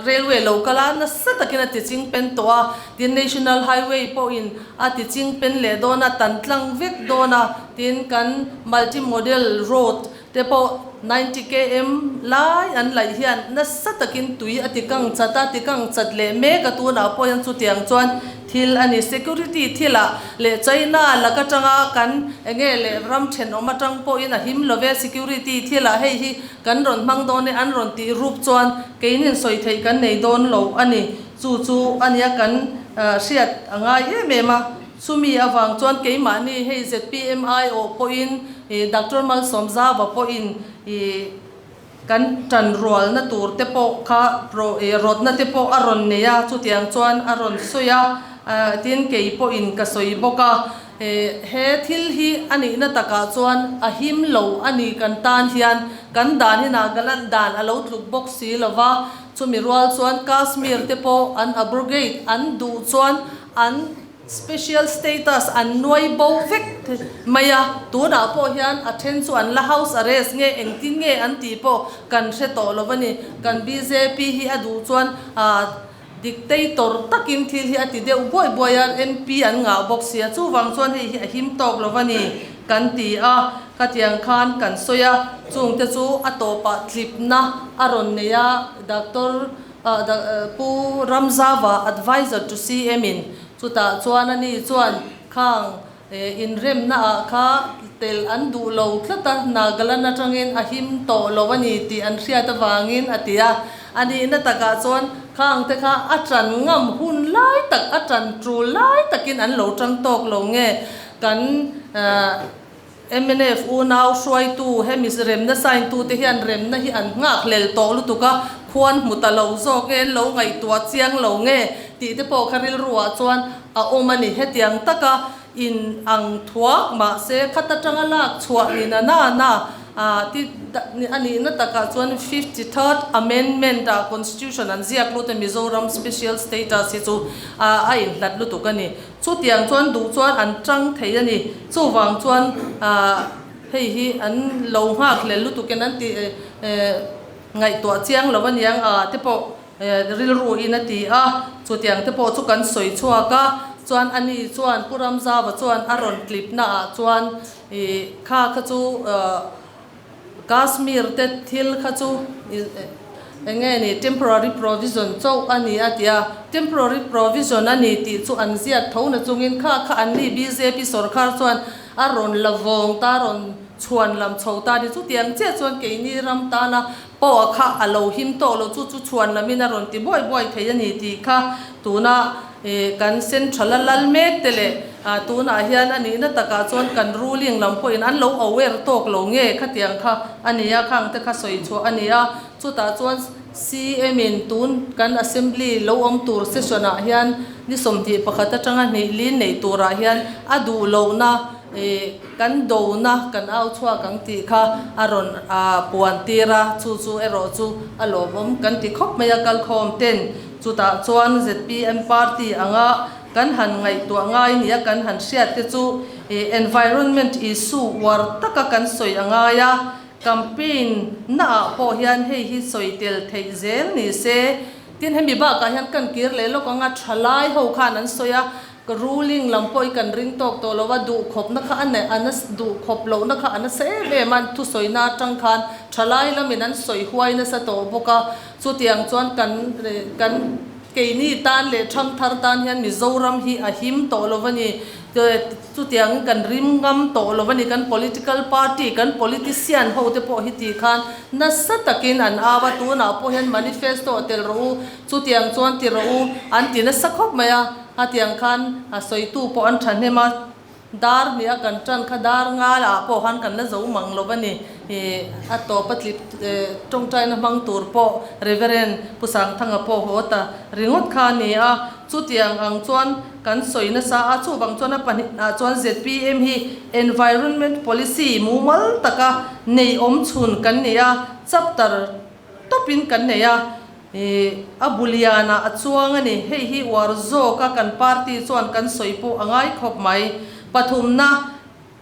F: railway lo kal a nasa takin a ti ching pen tawh a, tin national highway pawhin a ti ching pen leh dawn a, tan tlang vek dawn a, tin kan multi model road Te pawh 90 km lai an laih hian nasa takin tui a ti kang chat a, ti kang chat leh mek a tunah pawh hian chutiang chuan thil a ni. Security thilah leh China lak atanga kan enge leh ram thenawm atang pawhin a him lo ve, security thilah hei hi kan rawn hmang dawn e an rawn tih rup chuan keinin sawi theih kan nei dawn lo a ni. Chu chu a nia kan hriat a ngai em em a. Chumi avang chuan keimahni hei zpm aiawh pawhin Doctor Malsawmzava pawhin kan tanrualna tur te pawh kha rawtna te pawh a rawn nei a, chutiang chuan a rawn sawi a, tin kei pawhin ka sawi bawk a. He thil hi a nihna takah chuan a him lo a ni kan tan hian kan dan hi Nagaland dan a lo tluk bawk si lo va, chumi rual chuan Kashmir te pawh an abrogate an duh chuan an Special status an nuai bo vek mai a, tunah pawh hian a then chu an la house arrest nge engtin nge an tih pawh kan hre tawh lo a ni. Kan bjp hi a duh chuan dictator takin thil hi a ti deuh buai buai a, MP an ngah bawk si a, chuvang chuan hei hi a him tawk lo a ni kan ti a, khatiang khan kan sawi a, chungte chu a tawpah tlipna a rawn nei a, Doctor Pu Ramzava adviser to CM in chutah chuan ani chuan khang inremna ah kha tel an duh lo tlat a, Nagaland atangin a him tawh lo a ni tih an hriat avangin a ti a. A nihna takah chuan khang te kha a tan ngam hun lai tak, a tan tul lai takin an lo tang tawk lo nge kan. Mnf unau hruaitu hemi remna sign tute hian remna hi an nghak hlel tawh lutuk a, khuan hmu ta lo zawk nge, an lo ngaihtuah chiang lo nge tih te pawh kha rilruah chuan a awm a ni. Hetiang taka in ang thuak mahse khat atanga lak chhuah ni na na na ti a nihna takah chuan 53rd amendment ah constitution an ziak lut a Mizoram special status hi chu a inhlat lutuk a ni. Chutiang chuan duh chuan an tang thei a ni. Chuvang chuan hei hi an lo nghak hlel lutuk in an ti ngaihtuah chiang lo aniang a te pawh rilru in a ti a. Chutiang te pawh chu kan sawi chhuak a, chuan ani chuan Pu Ramzava chuan a rawn clip na ah chuan kha kha chu Kashmir te thil kha chu eng nge ni temporary provision chauh a ni a ti a, temporary provision a ni tih chu an ziak tho na chungin kha kha an ni bjp sorkar chuan a rawn la vawng ta rawn chhuan lam chho ta ni chutiang chiah chuan keini ram tana pawh kha a lo him tawh lo chu chu chhuan lamin a rawn ti buai buai thei a ni tih kha tuna Kan central a lal mek te leh tunah hian a nihna takah chuan kan ruling lam pawhin an lo aware tawk lo nge khatiang kha a ni a, khang te kha sawi chhuah a ni a. Chutah chuan CM in tun kan assembly lo awm tur session ah hian ni 21 atanga hnih lin nei turah hian a duh lohna kan dona kan au chhuak ang tih kha a rawn puan tir a, chu chu erawh chu a lawmawm kan ti khawp mai a kalkhawm ten. Chutah chuan zpm party anga kan han ngaihtuah ngai nia kan han hriat te chu environment issue uar taka kan sawi a ngai a, campaign naah pawh hian hei hi sawi tel theih zel ni se. Tin, hemi bakah hian kan kir leh lawk anga thalai ho khan an sawi a, Ruling lam pawh i kan ring tawk tawh lo a, duhkhawpna kha a neih a duhkhawp lohna kha a nasa em em a, thusawina atang khan thalai lamin an sawi huai nasa tawh bawk a, chutiang chuan kan kan keini tan leh thangthar tan hian Mizoram hi a him tawh lo a ni, chutiangin kan rim ngam tawh lo a ni, kan political party, kan politician ho te pawh hi tih khan nasa takin an au a, tunah pawh hian manifesto a tel rawh u, chutiang chuan ti rawh u an ti nasa khawp mai a. Hetiang khan a sawitu pawh an thahnem a, dar hnih a kan tan kha dar ngal ah pawh khan kan la zo mang lo a ni. Ih a tawp a tlip tawngtaina hmang tur pawh Reverend Pu Sangthanga pawh haw ta ringawt kha a ni a. Chutiang ang chuan kan sawi nasa a, chuvang chuan a pahnih ah chuan zpm hi environment policy mumal taka nei awm chhun kan ni a, chapter tawpin kan nei a. Ih, a bu lianah a chuang a ni. Hei hi uar zawka kan party chuan kan sawi pawh a ngai khawp mai. Pathumna,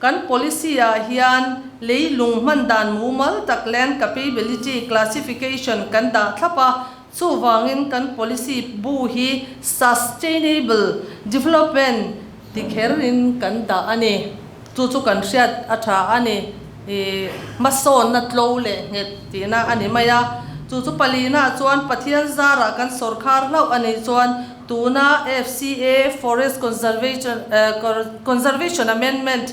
F: kan policy ah hian leilung hman dan mumal tak land capability classification kan dah thlap a, chuvangin kan policy bu hi sustainable development ti kherin kan dah a ni. Chu chu kan hriat a tha a ni. I hmasawnna tlo leh nghet tihna a ni mai a. Chu chu palina chuan Pathian zarah kan sawrkhar hlauh a nih chuan tuna FCA, Forest Conservation Conservation Amendment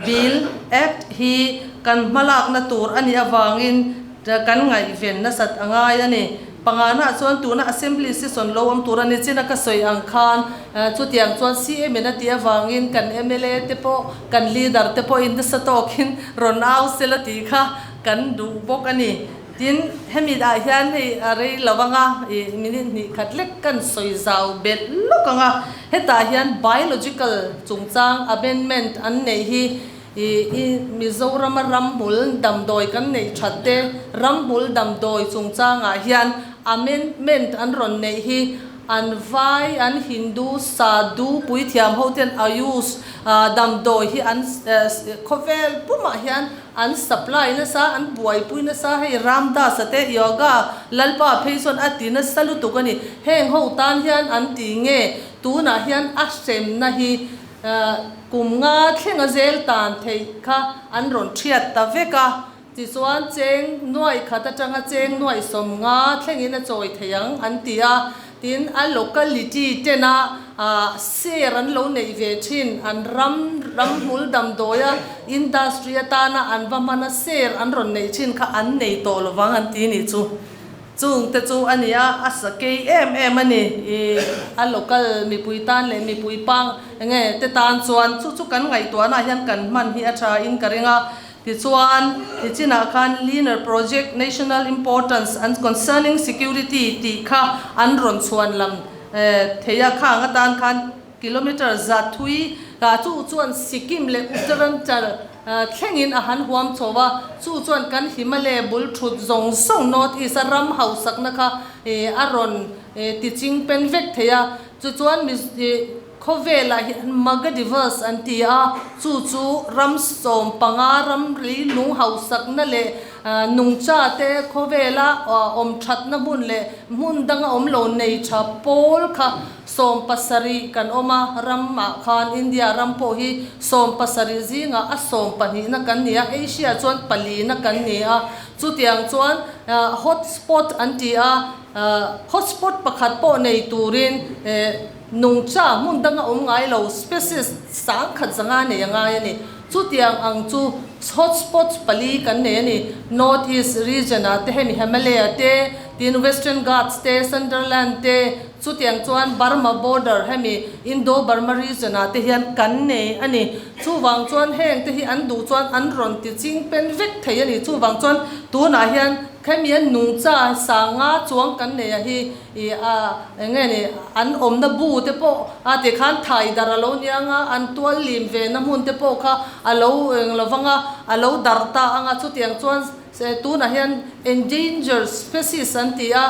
F: Bill, Act hi kan hmalakna tur a nih avangin kan ngaihven nasat a ngai a ni. Pangana chuan tuna Assembly session lo awm tur a ni chin a ka sawi ang khan chutiang chuan CM in a tih avangin kan mla te pawh kan leader te pawhin nasa tawkin rawn au sela tih kha kan duh bawk a ni. Tin, hemi ah hian hei a rei lo anga ih minute hnih khat lek kan sawi zau belh lawk anga hetah hian biological chungchang amendment an neih hi Ih, Mizorama ramhmul damdawi kan neih that te, ramhmul damdawi chungchangah hian amendment an rawn neih hi an vai, an Hindu, Sadhu, puithiam ho ten Ayush damdawi hi an khawvel pumah hian an supply nasa, an buaipui nasa, hei Ramdas a te Yoga Lalpa phei chuan a ti nasa lutuk a ni. Heng ho tan hian an ti nge tunah hian a hremna hi Kum nga thlenga zel tan theih kha an rawn thiat ta vek a, tichuan cheng nuaih khat atanga cheng nuaih 50 thlengin a chawi thei ang an ti a, tin a locality tena share an lo neih ve thin, an ram ramhmul damdawia industry atana an va hmana share an rawn neih thin kha an nei tawh lovang an ti nih chu. Chung te chu a ni a, a sakei em em a ni. I a local mipui tan leh mipui pang enge te tan chuan chu chu kan ngaihtuahna ah hian kan hman hi a tha in ka ring a. Tichuan, nichinah khan Leaner Project National Importance and Concerning Security tih kha an rawn chhuan lam thei a, khang atan khan Kilometre zat thui ah chu chuan Sikkim leh Uttaranchal thlengin a han huam chho a, chu chuan kan Himalaya bul thut zawng zawng North East a ram hausakna kha a rawn ti ching pen vek thei a, chu chuan khawvelah hian Magadivas an ti a, chu chu ram 15 ram leilung hausakna leh Nungcha te khawvela awm thatna hmun leh hmun danga awm lo nei tha pawl kha 70 kan awm a, ram ah khan India ram pawh hi 70 zingah a sawmpahnihna kan ni a, Asia chuan palina kan ni a, chutiang chuan hot spot an ti a, hot spot pakhat pawh nei turin nungcha hmun danga awm ngai lo species 10,500 nei a ngai a ni. Chutiang ang chu hot spots pali kan nei a ni, North East region ah te hemi Himalaya te, tin Western Ghats te, Sunderland te, chutiang chuan Burma border hemi Indo-Burma region ah te hian kan nei a ni. Chuvang chuan heng te hi an duh chuan an rawn ti ching pen vek thei a ni. Chuvang chuan tunah hian khemi a nungcha sanga chuang kan nei a hi I a eng nge ni an awmna bu te pawh a ti khan thai dar a lo nia anga an tual lim ve na hmun te pawh kha a lo eng lo vang a a lo darh ta anga chutiang chuan tunah hian endangered species an ti a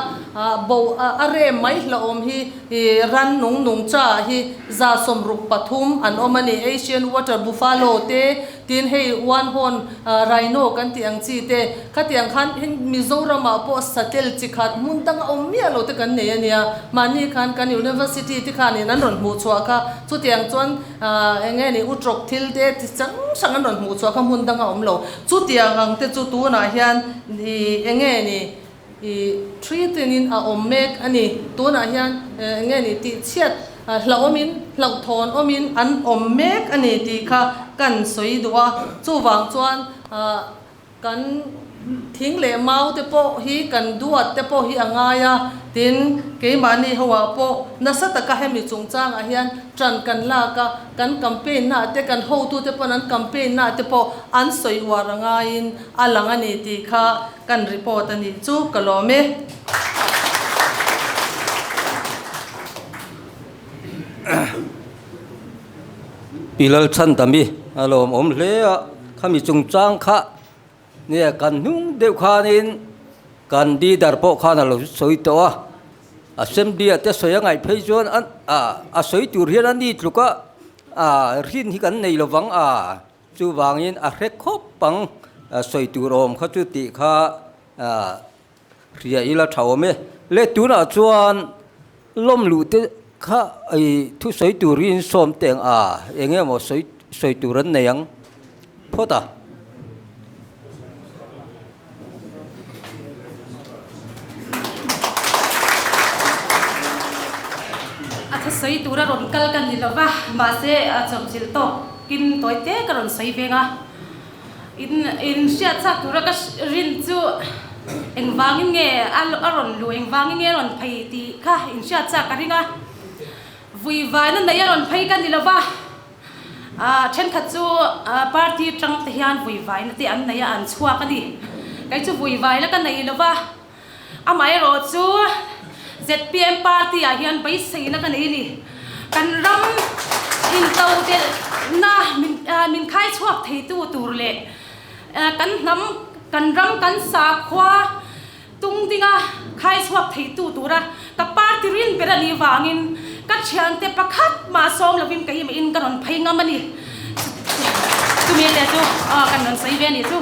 F: bo a rem mai hlauhawm hi i ran nung nung cha hi 63 an awm a ni Asian water buffalo te Tin, hei one horn rhino kan tih ang chi te, khatiang khan Mizoramah pawh satel chi khat hmun danga awm miah lo te kan nei a nia. Mahni khan kan university te khanin an rawn hmuh chhuah kha, chutiang chuan eng nge ni utrawk thil te chi hrang hrang an rawn hmuh chhuah kha hmun danga awm lo. Chutiang ang te chu tunah hian ih eng nge ni ih threatening a awm mek a ni. Tunah hian eng nge ni tih chhiat hlauhawmin hlauhthawn awmin an awm mek a ni tih kha kan sawi duh a. Chuvang chuan kan thing leh mau te pawh hi kan duat te pawh hi a ngai a. Tin, keimahni hoah pawh nasa taka hemi chungchangah hian ṭan kan lak a, kan campaign naah te kan hotute pawn an campaign naah te pawh an sawi uar a ngaiin a lang a ni tih kha Kan report a nih chu ka lawm e.
A: Pi Lalchhandami a lawm awm hle a, khami chungchang kha nia kan hnung deuh khanin kan leader pawh khan a lo sawi tawh a, assembly ah te sawi a ngaih phei chuan a sawi tur hian a ni tluk a, rin hi kan nei lovang a. Chuvangin a hre khawp ang sawi tur awm kha chu tih kha hria ila tha awm e. Le tunah chuan lawm luh te kha i thu sawi turin sawm teng a eng nge maw sawi sawi tur an nei ang phawt a.
G: A thusawi tura rawn kal ka ni lova, mahse a chawpchilh tawkin tawi te ka rawn sawi veng a. In in hriat chak tura ka rin chu engvangin nge a rawn luh, engvangin nge a rawn phei tih kha in hriat chak ka ring a. Vuivaina nei a rawn phei ka ni lova. Thenkhat chu party atang te hian vuivaina te an nei a, an chhuak a ni. Kei chu vuivaina ka nei lo va, amaherawh chu zpm party ah hian beiseina ka nei a ni. Kan ram intodelhna min khai chhuak theitu tur leh kan hnam, kan ram, kan sakhua, Tung dinga khai chhuak theitu tura ka party rin ber a nih vangin ka thiante pakhat mah sawm lovin keimah in ka rawn phei ngam a ni. Chumi te chu kan rawn sawi ve a nih chu.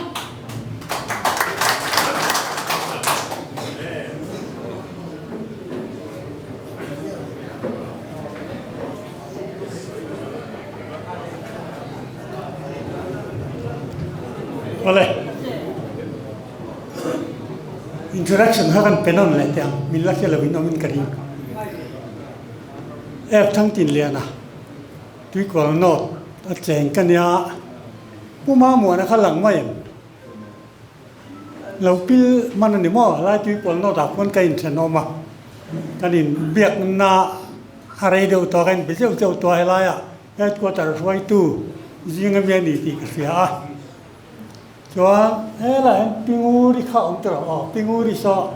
H: Awle. Introduction kha kan pe nawn leh teh ang, min la hre lovin awmin ka ring. F Thangtinliana, Tuikual North a cheng ka nia, Pu Mamuana kha lang mai em? Lo pil hman a ni maw? Laitui pawl nawtah khuan ka inthenawm a, kan inbiakna a rei deuh tawh a, ka inbe zeuh zeuh tawh a, helaiah headquarter hruaitu zing ami a ni tih ka hria a. Chuan helaiah hian Pinguri kha a awm tawh lo aw, Pinguri saw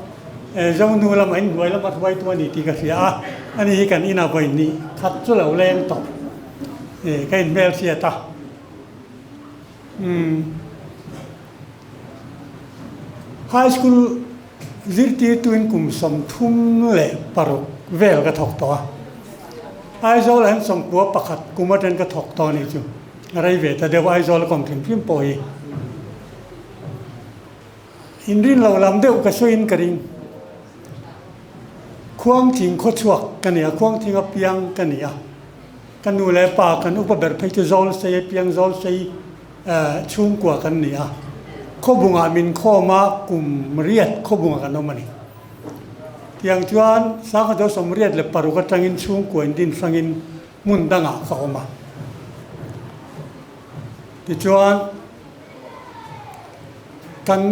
H: Zonu lamah inhnuai lama hruaitu a ni tih ka hria a, ani hi kan inah vawi hnih khat chu lo leng tawh ka inhmelhriat a. Umm High School zirtirtuin kum 36 vel ka thawk tawh a, Aizawl ah hian 91 kum atang ka thawk tawh a nih chu, a rei ve ta deuh Aizawl a kawm hrim hrim pawh hi inrin lo lam deuh ka sawiin ka ring. Khuangthing khawchhuak ka ni a, Khuangthing apiang ka ni a. Ka nu leh pa kan upa ber phei chu Zawlsei apiang Zawlsei chhungkua kan ni a. Khawbungah min khawm a, kum riat khawbungah kan awm a ni. Tiang chuan Sangha 86 atangin chhungkua in din hrangin hmun dangah ka awm a. Tichuan kan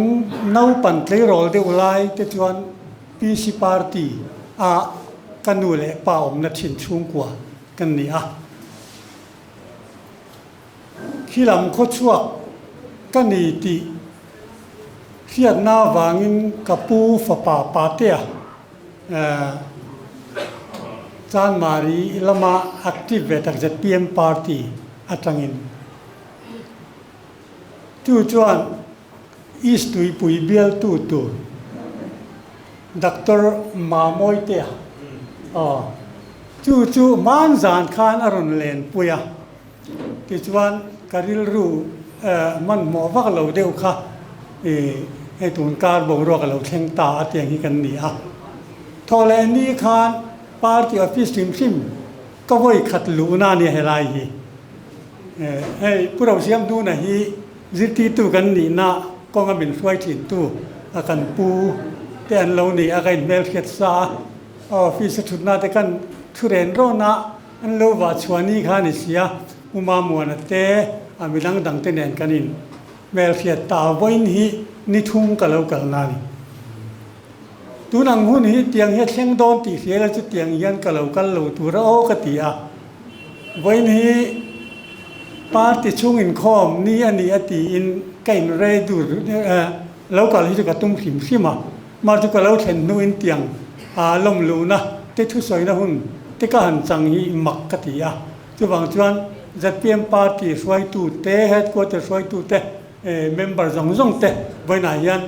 H: naupan tleirawl deuh lai te chuan PC Party a ka nu leh pa awmna thin chhungkua kan ni a. Khilam khawchhuak ka ni tih hriatna avangin ka pu fapa Patea Chanmari lama active ve tak zpm Party atangin chu chuan East Tuipui bialtu tur Doctor Mamoitea aw chu chu hman zan khan a rawn lenpui a, tichuan ka rilru hmanhmawh vak lo deuh kha ih hei tun kar boruak a lo thleng ta a tiang hi kan ni a. Thawh leh ni khan party office hrim hrim ka vawi khat luhna a nia helai hi. Hei Pu Rosiamhnuna hi Zirtirtu kan nihna kawnga min hruai thintu a kan pu te an lo ni a, ka inhmelhriat sa a, a office a thutna te khan thu ren rawn a, an lo vah chhuah ni kha a ni si a, Pu Mamuana te a midang dang te nen kan inhmelhriat ta a, vawiin hi ni thum ka lo kalna a ni. Tun ang hun hi tiang hi a thleng dawn tih hria ila chu tiang hian ka lo kal lo tur a aw ka ti a, vawiin hi party chhung inkhawm ni a ni a tiin ka in rei dur lo kal hi chu ka tum hrim hrim a, mah chu ka lo thlen hnuin tiang a lawm luhna te thusawina hun te ka han chang hi mak ka ti a, chuvang chuan zpm party hruaitu te headquarter hruaitu te Member zawng zawng te vawiinah hian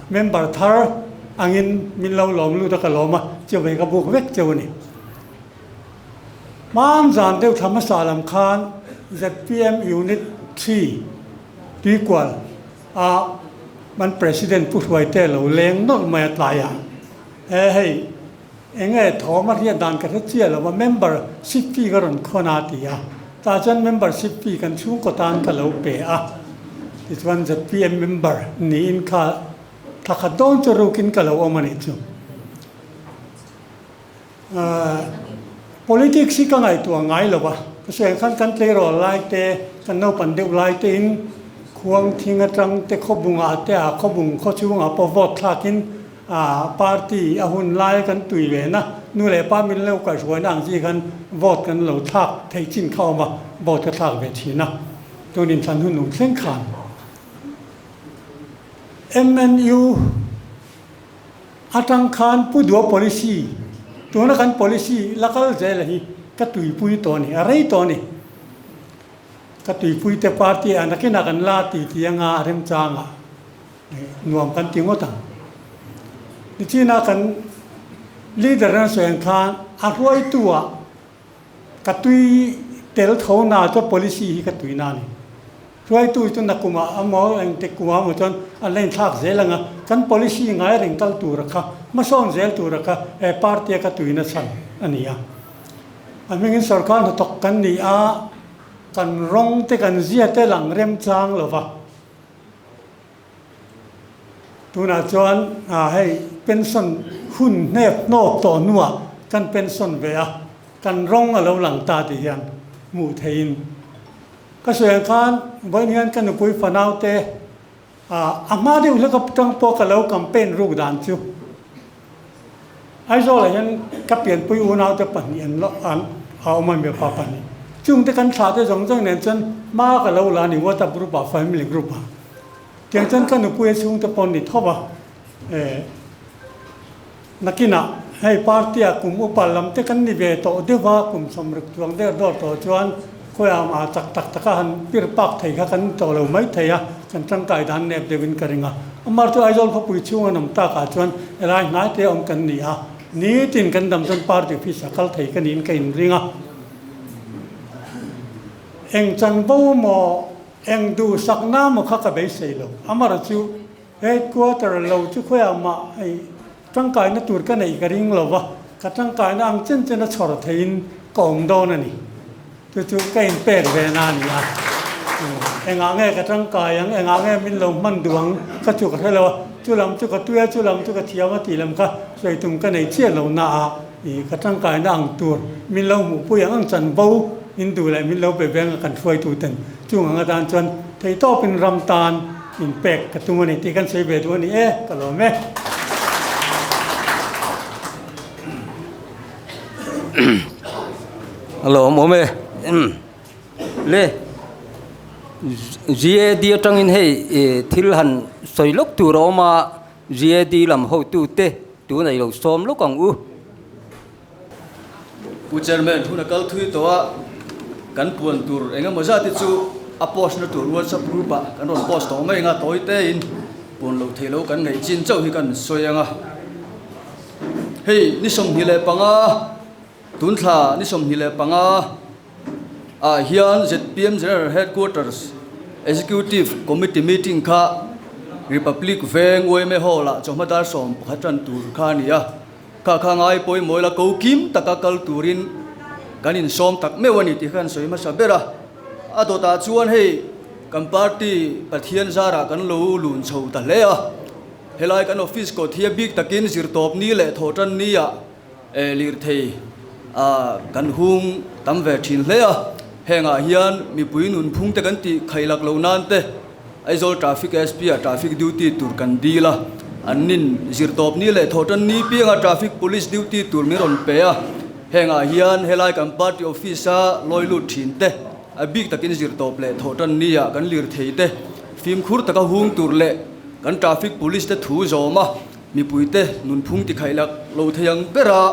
H: member thar angin min lo lawm lut a ka lawm a, chuvei ka buk vek cheu a ni. Hman zan deuh thla hmasa lam khan zpm Unit 3 Tuikual a an President Pu Hruaite lo leng nawlh mai a tlaiah he hei Enge thawm a hriat dan ka hre chiah lo a, member ship fee ka rawn khawn a ti a, tah chuan member ship fee kan chhungkaw tan ka lo pe a, tichuan zpm member niin kha thla khat dawn chu rukin ka lo awm a nih chu. Politics hi ka ngaihtuah ngai lo a, ka sawi ang khan kan tleirawl lai te, kan naupan deuh lai tein khuang thing atang te khawbungah te a khawbung khawchhungah pawh vote thlakin A party a hun lai kan tui ve na, nu leh pa min lo kaihruaina ang chi khan vote kan lo thlak theih chin kha awm a, vote ka thlak ve thin a, tun inthlan hun nung thleng khan MNU atang khan Pu Dua policy tuna kan policy la kal zel hi ka tuipui tawh a ni, a rei tawh a ni. Ka tuipui te party ah nakinah kan la ti ti anga a remchangah. Nuam kan ti ngawt ang. Nichina kan leader an sawi ang khan a hruaitu ah ka tui tel tho na chuan policy hi ka tui na a ni. Hruaitu chu nakum ah emaw engtik kum ah emaw chuan an la inthlak zel ang a, kan policy ngai reng kal tur a kha, hmasawn zel tur a kha he party a ka tui na chhan a ni a. A hmingin sorkar hnathawk kan ni a, kan rawng te kan zia te lang remchang lo va. Tunah chuan hei pension hun hnep hnawk tawh hnuah kan pension ve a, kan rawng a lo lang ta tih hian hmuh theihin ka sawi ang khan vawiin hian ka nupui fanau te A hma deuh hlek atang pawh ka lo campaign ruk dan chu Aizawlah hian ka pianpui unaute pahnih an an a awm a mipa pahnih. Chungte kan thlah te zawng zawng nen chuan hma ka lo la a ni WhatsApp group ah family group ah. Tiang chuan ka nupui a chhungte pawh an ni tho a eh nakinah hei party ah kum upa lam te kan ni ve tawh deuh a kum sawmruk chuang der dawr tawh chuan khawiah mah chak tak taka han pir pak thei kha kan ni tawh lo mai thei a kan tangkai dan nep deuhin ka ring a. Amar chu Aizawl khawpui chhung an awm takah chuan helai hnai te awm kan ni a, nitin kan dam chuan party office ah kal thei ka niin ka inring a. Eng chanvo maw, eng duhsakna maw kha ka beisei lo. Amar chu headquarter lo chu khawiah mah hei tangkaina tur ka neih ka ring lo va, ka tangkaina ang chen chen a chhawr theiin ka awm dawn a ni. Chu chu ka inpek ve na a ni a. Engah nge ka tangkai ang, engah nge min lo hman duh ang ka chu ka hre lo a, chu lam chu ka tui a, chu lam chu ka thiam a tih lam kha sawi tum ka nei chiah lo na a, ih ka tangkaina ang tur min lo hmuhpui ang ang chanvo min duh leh min lo be veng a kan hruaitu ten chung ang atan chuan theihtawpin ram tan inpek ka tum a ni tih kan sawi ve duh a ni e, ka lawm e.
A: A lawm awm e le GAD atangin hei thil han sawi lawk tur a awm a GAD lam hotute tuna i lo sawm lawk ang u.
I: Pu Chairman hun a kal thui tawh a, kan puan tur eng emaw zat hi chu a post na tur WhatsApp group ah kan rawn post tawh mai ang a, tawi tein puan loh theih loh kan ngaih chin chauh hi kan sawi ang a. Hei ni 25, tun thla ni 25 ah hian zpm General Headquarters Executive Committee meeting kha Republic Veng yma Hall ah chawhma dar 11 tan tur kha a ni a, kha kha ngai pawimawh ila ko kim taka kal turin kan insawm tak meuh a ni tih kha kan sawi hmasa ber a. A dawtah chuan hei kan party Pathian zarah kan lo lun chho ta hle a. Helai kan office kawt hi a bik takin zirtawp ni leh thawhtan ni ah lirthei kan hung tam ve thin hle a, hengah hian mipui nunphung te kan tih khailak loh nan te Aizawl Traffic SP ah traffic duty tur kan dil a, an nin zirtawp ni leh thawhtan ni pianga traffic police duty tur min rawn pe a, hengah hian helai kan party office a lawi lut thin te a bik takin zirtawp leh thawhtan ni ah kan lirthei te fimkhur taka hung tur leh Kan traffic police te thu zawm a, mipui te nunphung ti khaih lak lo thei ang ber a,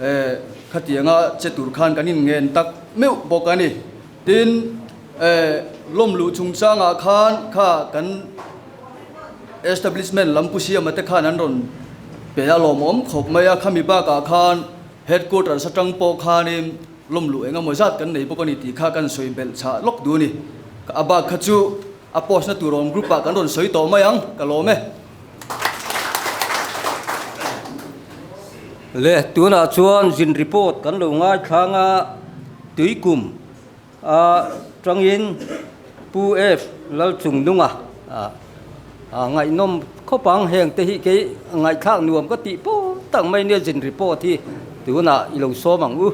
I: eh, khatianga che tur khan kan inngen tak meuh bawk a ni. Tin, eh, lawm luh chungchangah khan kha kan establishment lam pu siama te khan an rawn pe a lawmawm khawp mai a, khami bakah khan headquarters atang pawh khanin lawm luh engemaw zat kan nei bawk a ni tih kha kan sawi belh chhah lawk duh a ni. A bak kha chu A post na tur awm group ah kan rawn sawi tawh mai ang, ka lawm e.
A: Le, tunah chuan zin report kan lo ngaithlang a, Tuikum a tangin Pu F Lalchungnunga a ngaihnawm khawp ang, heng te hi kei ngaihthlak nuam ka tih pawh tak mai nia zin report hi tunah i lo sawm ang u.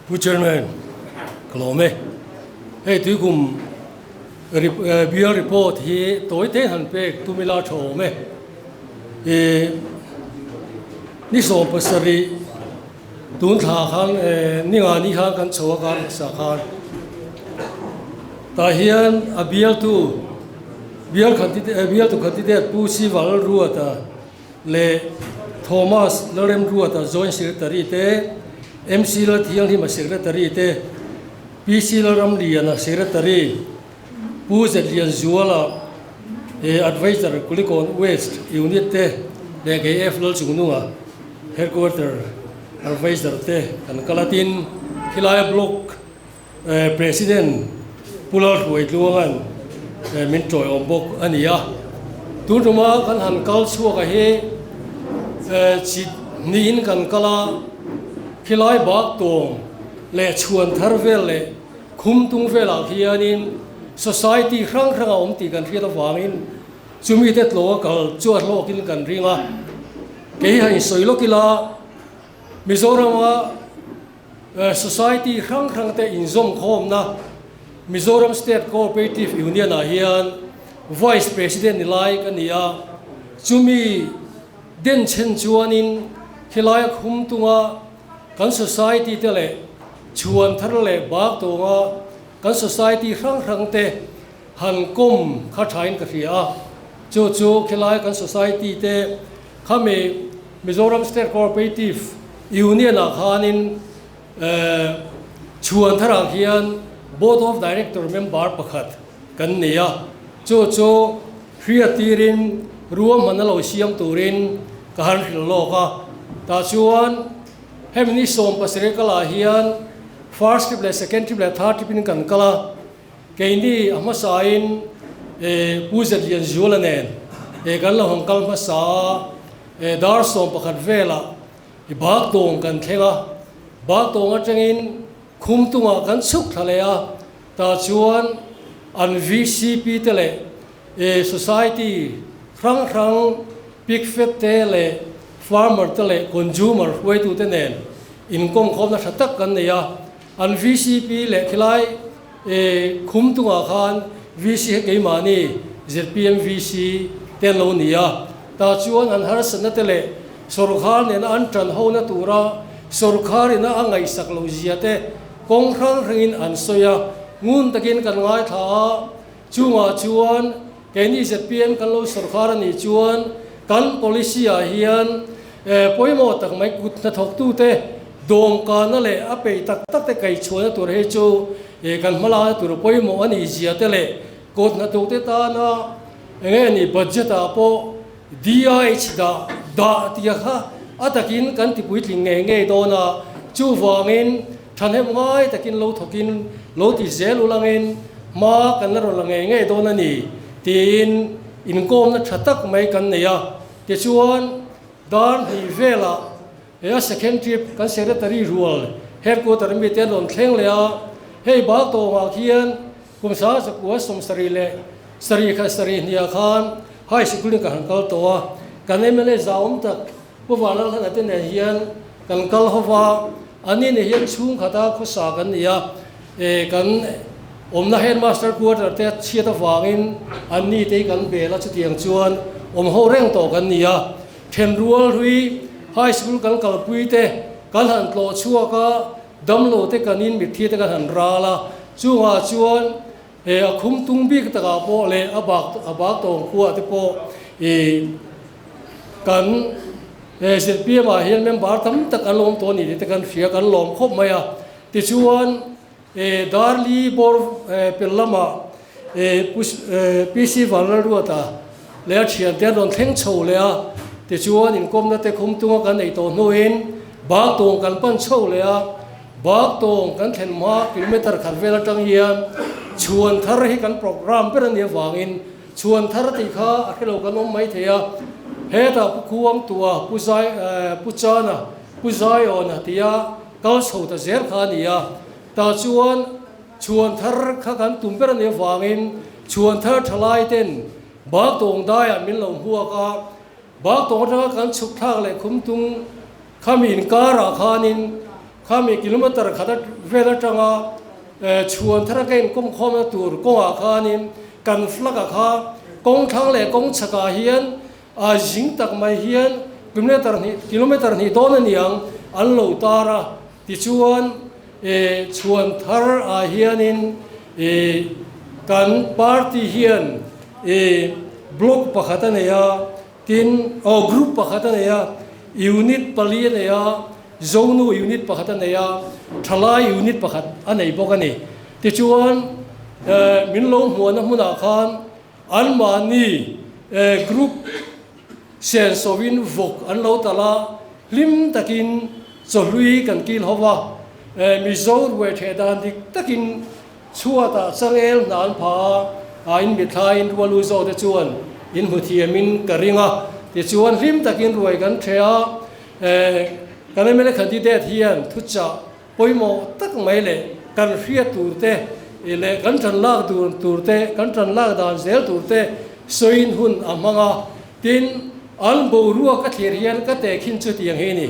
J: Pu Chairman, ka lawm e. Hei tuikum bial report hi tawi te han pek tum ila tha awm e. Ni 70 tun thla khan ninga ni khan kan chho a kar hmasa khan tah hian a bialtu Bial bialtu candidate Pu Sival Ruata leh Thomas Lalremruata Joint Secretary te, MC Lalthianghlima Secretary te, PC Lalramliana Secretary, Pu Zetlianzuala Advisor Kulikawn West Unit te leh KF Lalchungnunga Headquarter Advisor te kan kal a. Tin, khilai Block President Pu Lalhruaitluanga'n min tawiawm bawk a ni a. Tun tuma kan han kal chhuak a hi chi hnihin kan kal a, khilai bak tawng leh chhuan thar vel leh khum tung velah khianin society hrang hrang a awm tih kan hriat avangin chumi te tlaw a kal chu a hlawkin kan ring a. Kei han insawi lawk ila Mizorama. Society hrang hrang te inzawmkhawmna Mizoram State Cooperative Union ah hian Vice President ni lai ka ni a, chumi denchhen chuanin khilai a khum tunga kan society te leh chhuan thar leh bak tawnga kan society hrang hrang te han kawm kha thain ka hria a, chu chu khilai kan society te khami Mizoram State Cooperative Union ah khanin chhuan tharah hian Board of Director member pakhat kan nei a, chu chu hriattirin ruahman a lo siam turin ka han hrilh lawk a, tah chuan hemi ni 17 kalah hian first trip leh second trip leh third trip in kan kal a. Keini a hmasain Pu Zelianzuala nen kan lo han kal hmasa a, dar 11 velah bak tawng kan thleng a, bak tawng atangin khum tungah kan chhuk thla leh a, tah chuan an VCP te leh society hrang hrang pigfed te leh farmer te leh consumer hruaitute nen inkawmkhawmna tha tak kan nei a, an VCP leh khilai E khum tungah khan VC hi keimahni zpm VC te an lo ni a, tah chuan an harsatna te leh sawrkhar nena an tan hona tura sawrkhar ina a ngaihsak loh zia te kawng hrang hrangin an sawi a, ngun takin kan ngaithla a, chungah chuan keini zpm kan lo sawrkhar a nih chuan kan policy ah hian pawimawh tak mai kut hnathawktute Dawmkana leh a peih tak tak te kaihchhuahna tur hi chu kan hmalakna tur pawimawh a nih zia te leh kawt hnathawk te tana eng nge ni budget ah pawh DIH dah dah tia kha a takin kan ti puitling ngei ngei dawn a, chuvangin thahnem ngai takin lo thawkin lo ti zel ulangin hma kan la rawn la ngei ngei dawn a ni tiin inkawmna tha tak mai kan nei a, tichuan dar hnih velah He a second trip kan secretary rual headquarter mi te an rawn thleng leh a, hei bak tawngah khian kum 1977 kha sarih hniah khan high sikul in ka han kal tawh a, kan mla zauawm tak Pu Vanlalhlana te nen hian kan kal ho va, an ni hian chhungkhata khawsa kan ni a, kan awmna headmaster quarter te chhiat avangin an ni te hi kan bel a, chutiang chuan awm ho reng tawh kan ni a. Thenrual hlui High School kan kalpui te kan han tlawh chhuak a, damlo te kan in mitthi te kan han ral a, chungah chuan he a khum tung bik takah pawh leh a bak a bak tawng khuah te pawh ih kan he zpm ah hian member tam tak an lawm tawh a ni tih te kan hria kan lawm khawp mai a, tichuan he Darli bawr pel lamah PC Vanlalruata leh a thiante an rawn thleng chho leh a, tichuan inkawmna te khum tunga kan ei tawh hnuin Baktawng kan pan chho leh a, Baktawng kan thlen hma kilometer khat vel atang hian chhuan thar hi kan program ber a nih avangin chhuan thar tih kha a hrelo kan awm mai thei a, hetah Pu Khuangtua, Pu Zai Pu Chana, Pu Zaiawna tia Kal chho ta zel kha a ni a, tah chuan chhuan thar kha kan tum ber a nih avangin chhuan thar thalai ten bak tawng daiah min lo hmuak a, bak tawng atanga kan chhuk thlak leh khum tung khami inkarah khanin khami kilometer khat vel atanga chhuan thar a ka inkawm khawmna tur kawngah khanin kan flag a kha kawng thlang leh kawng chhakah hian A zing tak mai hian kilometer hnih kilometer hnih dawn a niang an lo tar a, tichuan e chhuan thar ah hianin e kan party hian e block pakhat a nei a, tin aw group pakhat a nei a, unit pali a nei a, zonu unit pakhat a nei a, thalai unit pakhat a nei bawk a ni. Tichuan e min lo hmuahna hmunah khan Anmahni group senso-in vawk an lo talh a, hlim takin chawhlui kan kil ho va, Mizo ruai theh dan dik takin chhuatah changel hna an pha a, a in mithlain rualu zawk te chuan in hmu thiamin ka ring a, tichuan hlim takin ruai kan theh a, kan mla candidate hian thuchah Pawimawh tak mai leh kan hriat tur te leh kan tan lak dur tur te, kan tan lak dan zel tur te sawiin hun a hmang a. Tin, an boruak a thlir hian ka tehkhin chutiang hi a ni.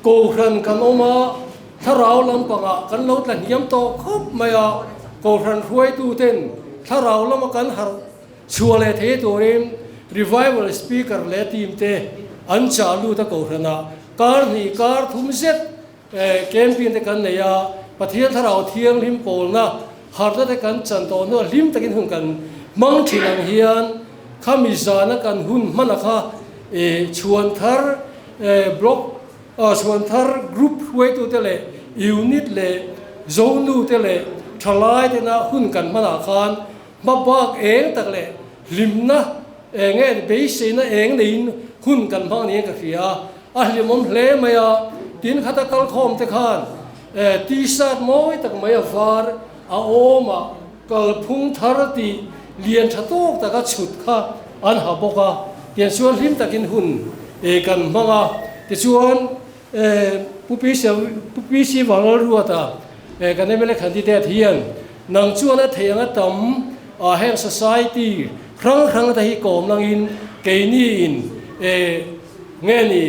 J: Kohhran kan awm a, Thlarau lampangah kan lo tla hniam tawh khawp mai a, Kohhran hruaituten thlarau lama kan harh chhuah leh thei turin Revival Speaker leh team te an chah lut a Kohhranah kar hnih kar thum zet camping te kan nei a, Pathian Thlarau Thianghlim pawlna harhna te kan chan tawh hnuah hlim takin hun kan hmang thin ang hian khami zana kan hun hmana kha chhuan thar block Chhuan thar group hruaitute leh unit leh zonute leh thalai tena hun kan hmanah khan hma bak eng tak leh hlimna eng nge beiseina eng neiin hun kan hmang niin ka hria a, a hlimawm hle mai a, tin khata kalkhawm te khan t-shirt mawi tak mai a var a awm a, kalphung thar tih lian tha tawk taka chhut kha an ha bawk a, tiang chuan hlim takin hun kan hmang a, tichuan Pu PC Vanlalruata kan mla candidate hian nang chuan a theih anga tam heng society hrang hrang te hi kawm langin keini in nge ni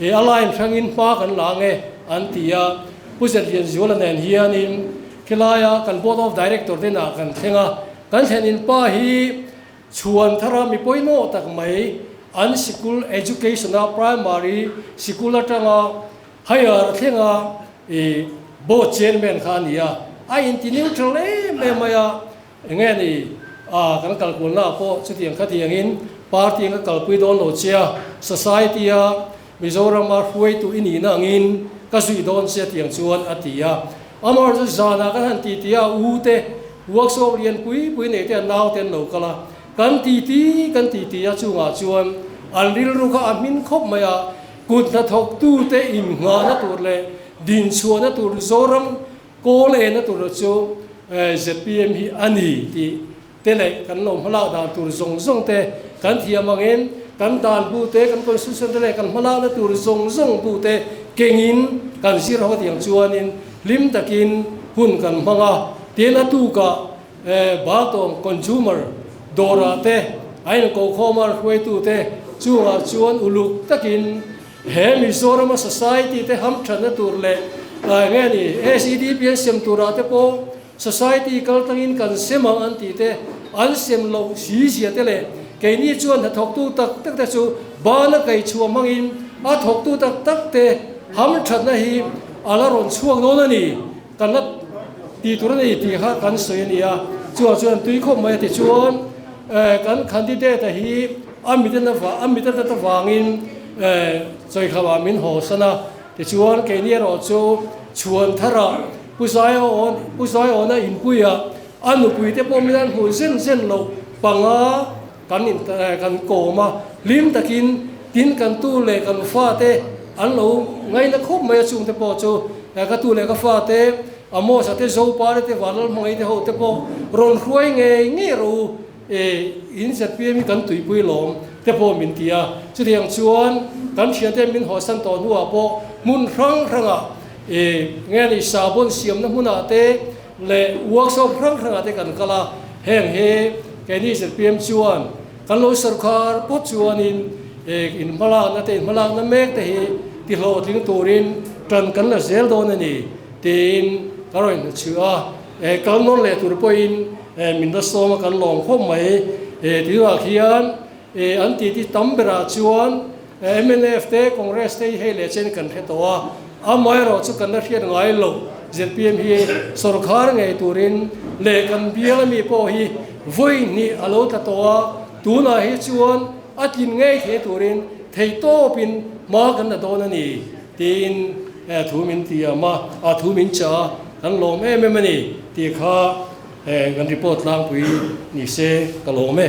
J: a line hrangin hma kan la nge an ti a, Pu Zetlianzuala nen hianin Khilaia kan Board of Director te inah kan thleng a, kan thlen in pa hi chhuan thara mi pawimawh tak mai an sikul education a primary sikul atanga higher thlenga i board chairman kha a ni a, a inti neutral em em mai a, enge ni a kan kalkulna ah pawh chutiang khatiangin party anga kalpui dawn lo che a, society a Mizorama hruaitu i nihna angin ka zui dawn che tiang chuan a ti a. Amaherawhchu zanah kan han titi a, u te workshop lian pui pui nei te an nau te an lo kal a, kan titi kan titi a chungah chuan an rilru kha a hmin khawp mai a, kut hnathawktu te inngahna tur leh dinchhuahna tur Zoram kawl enna tur chu zpm hi a ni tih te leh kan lo hmalak dan tur zawng zawng te kan thiam angin kan dan bu te, kan constitution te leh kan hmalakna tur zawng zawng bu te kengin kan zir ho tiang chuanin hlim takin hun kan hmang a. Tin, a tukah Baltawng consumer dawrah te a inkokhawm a, hruaitu te chungah chuan uluk takin he Mizorama society te hamthatna tur leh enge ni SEDP an sem turah te pawh Society kal tangin kan sem ang an tih te, an sem loh si zia te leh keini chuan hnathawktu tak tak te chu bana kai chhuah hmangin a thawktu tak tak te hamthatna hi a la rawn chhuak dawn a ni, kan la ti tur a ni tih kha kan sawi a ni a. Chuvang chuan tui khawp mai a ti chuan kan candidate a hi a miten a mit a tat avangin chawikhamah min hawsan a, tichuan keini erawh chu chhuan tharah Pu Zaiawn, Pu Zaiawna inpuia a nupuite pawh min an hmuh zen zen loh panga kan in kan kawm a, hlim takin tin kan tu leh kan fate an lo ngaina khawp mai a chungte pawh chu ka tu leh ka fate Amos-a te Zopare te Vanlalhmangaih te ho te pawh rawn hruai ngei ngei rawh u e in zpm hi kan tuipui lawm te pawh min ti a, chutiang chuan kan thiante min hawsan tawh hnuah pawh hmun hrang hrangah e nge ni sabon siamna hmunah te leh workshop hrang hrangah te kan kal a, heng hi keini zpm chuan kan lo sorkar pawt chuanin e in hmalakna te in hmalakna mek te hi ti hlawhtling turin tan kan la zel dawn a ni tiin ka rawn inhmuchhuah a. E kal nawn leh tur pawhin e min la sawm a kan lawm khawp mai. E tunah khian e an titi tam berah chuan mnf te Congress te hi hei leh chen kan hre tawh a, amaherawh chu kan la hriat ngai loh zpm hi sorkar ngei turin leh kan bial ami pawh hi vawi hnih a lo tla tawh a, tunah hi chuan a tlin ngei thei turin theihtawpin hma kan la dawn a ni. Tiin thu min tiam a, a thu min chah a, kan lawm em em a ni tih kha kan report tlangpui ni se ka lawm e.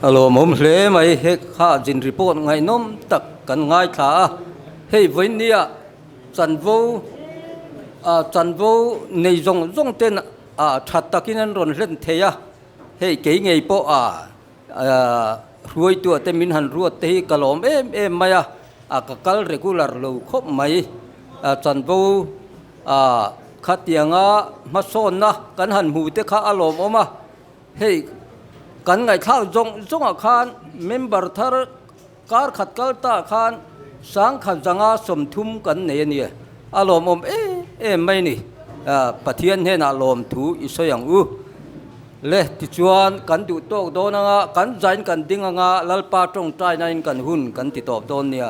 A: A lawmawm hle mai, he kha zin report ngaihnawm tak kan ngaithla a, hei vawinia chanvo chanvo nei zawng zawng ten tha takin an rawn hlen thei a, hei kei ngei pawh a Hruaituah te min han ruat te hi ka lawm em em mai a, a ka kal regular lo khawp mai. Chanvo khatianga hmasawnna kan han hmu te kha a lawmawm a, hei kan ngaihthlak zawng zawngah khan member thar. Kar khat kal ta khan 10,000 130 kan nei a ni. A lawmawm em em mai a ni. Pathian hnenah lawmthu i sawi ang u. Le tichuan kan duh tawk dawn anga, kan zain kan ding anga, Lalpa tawngtainain kan hun kan ti tawp dawn nia.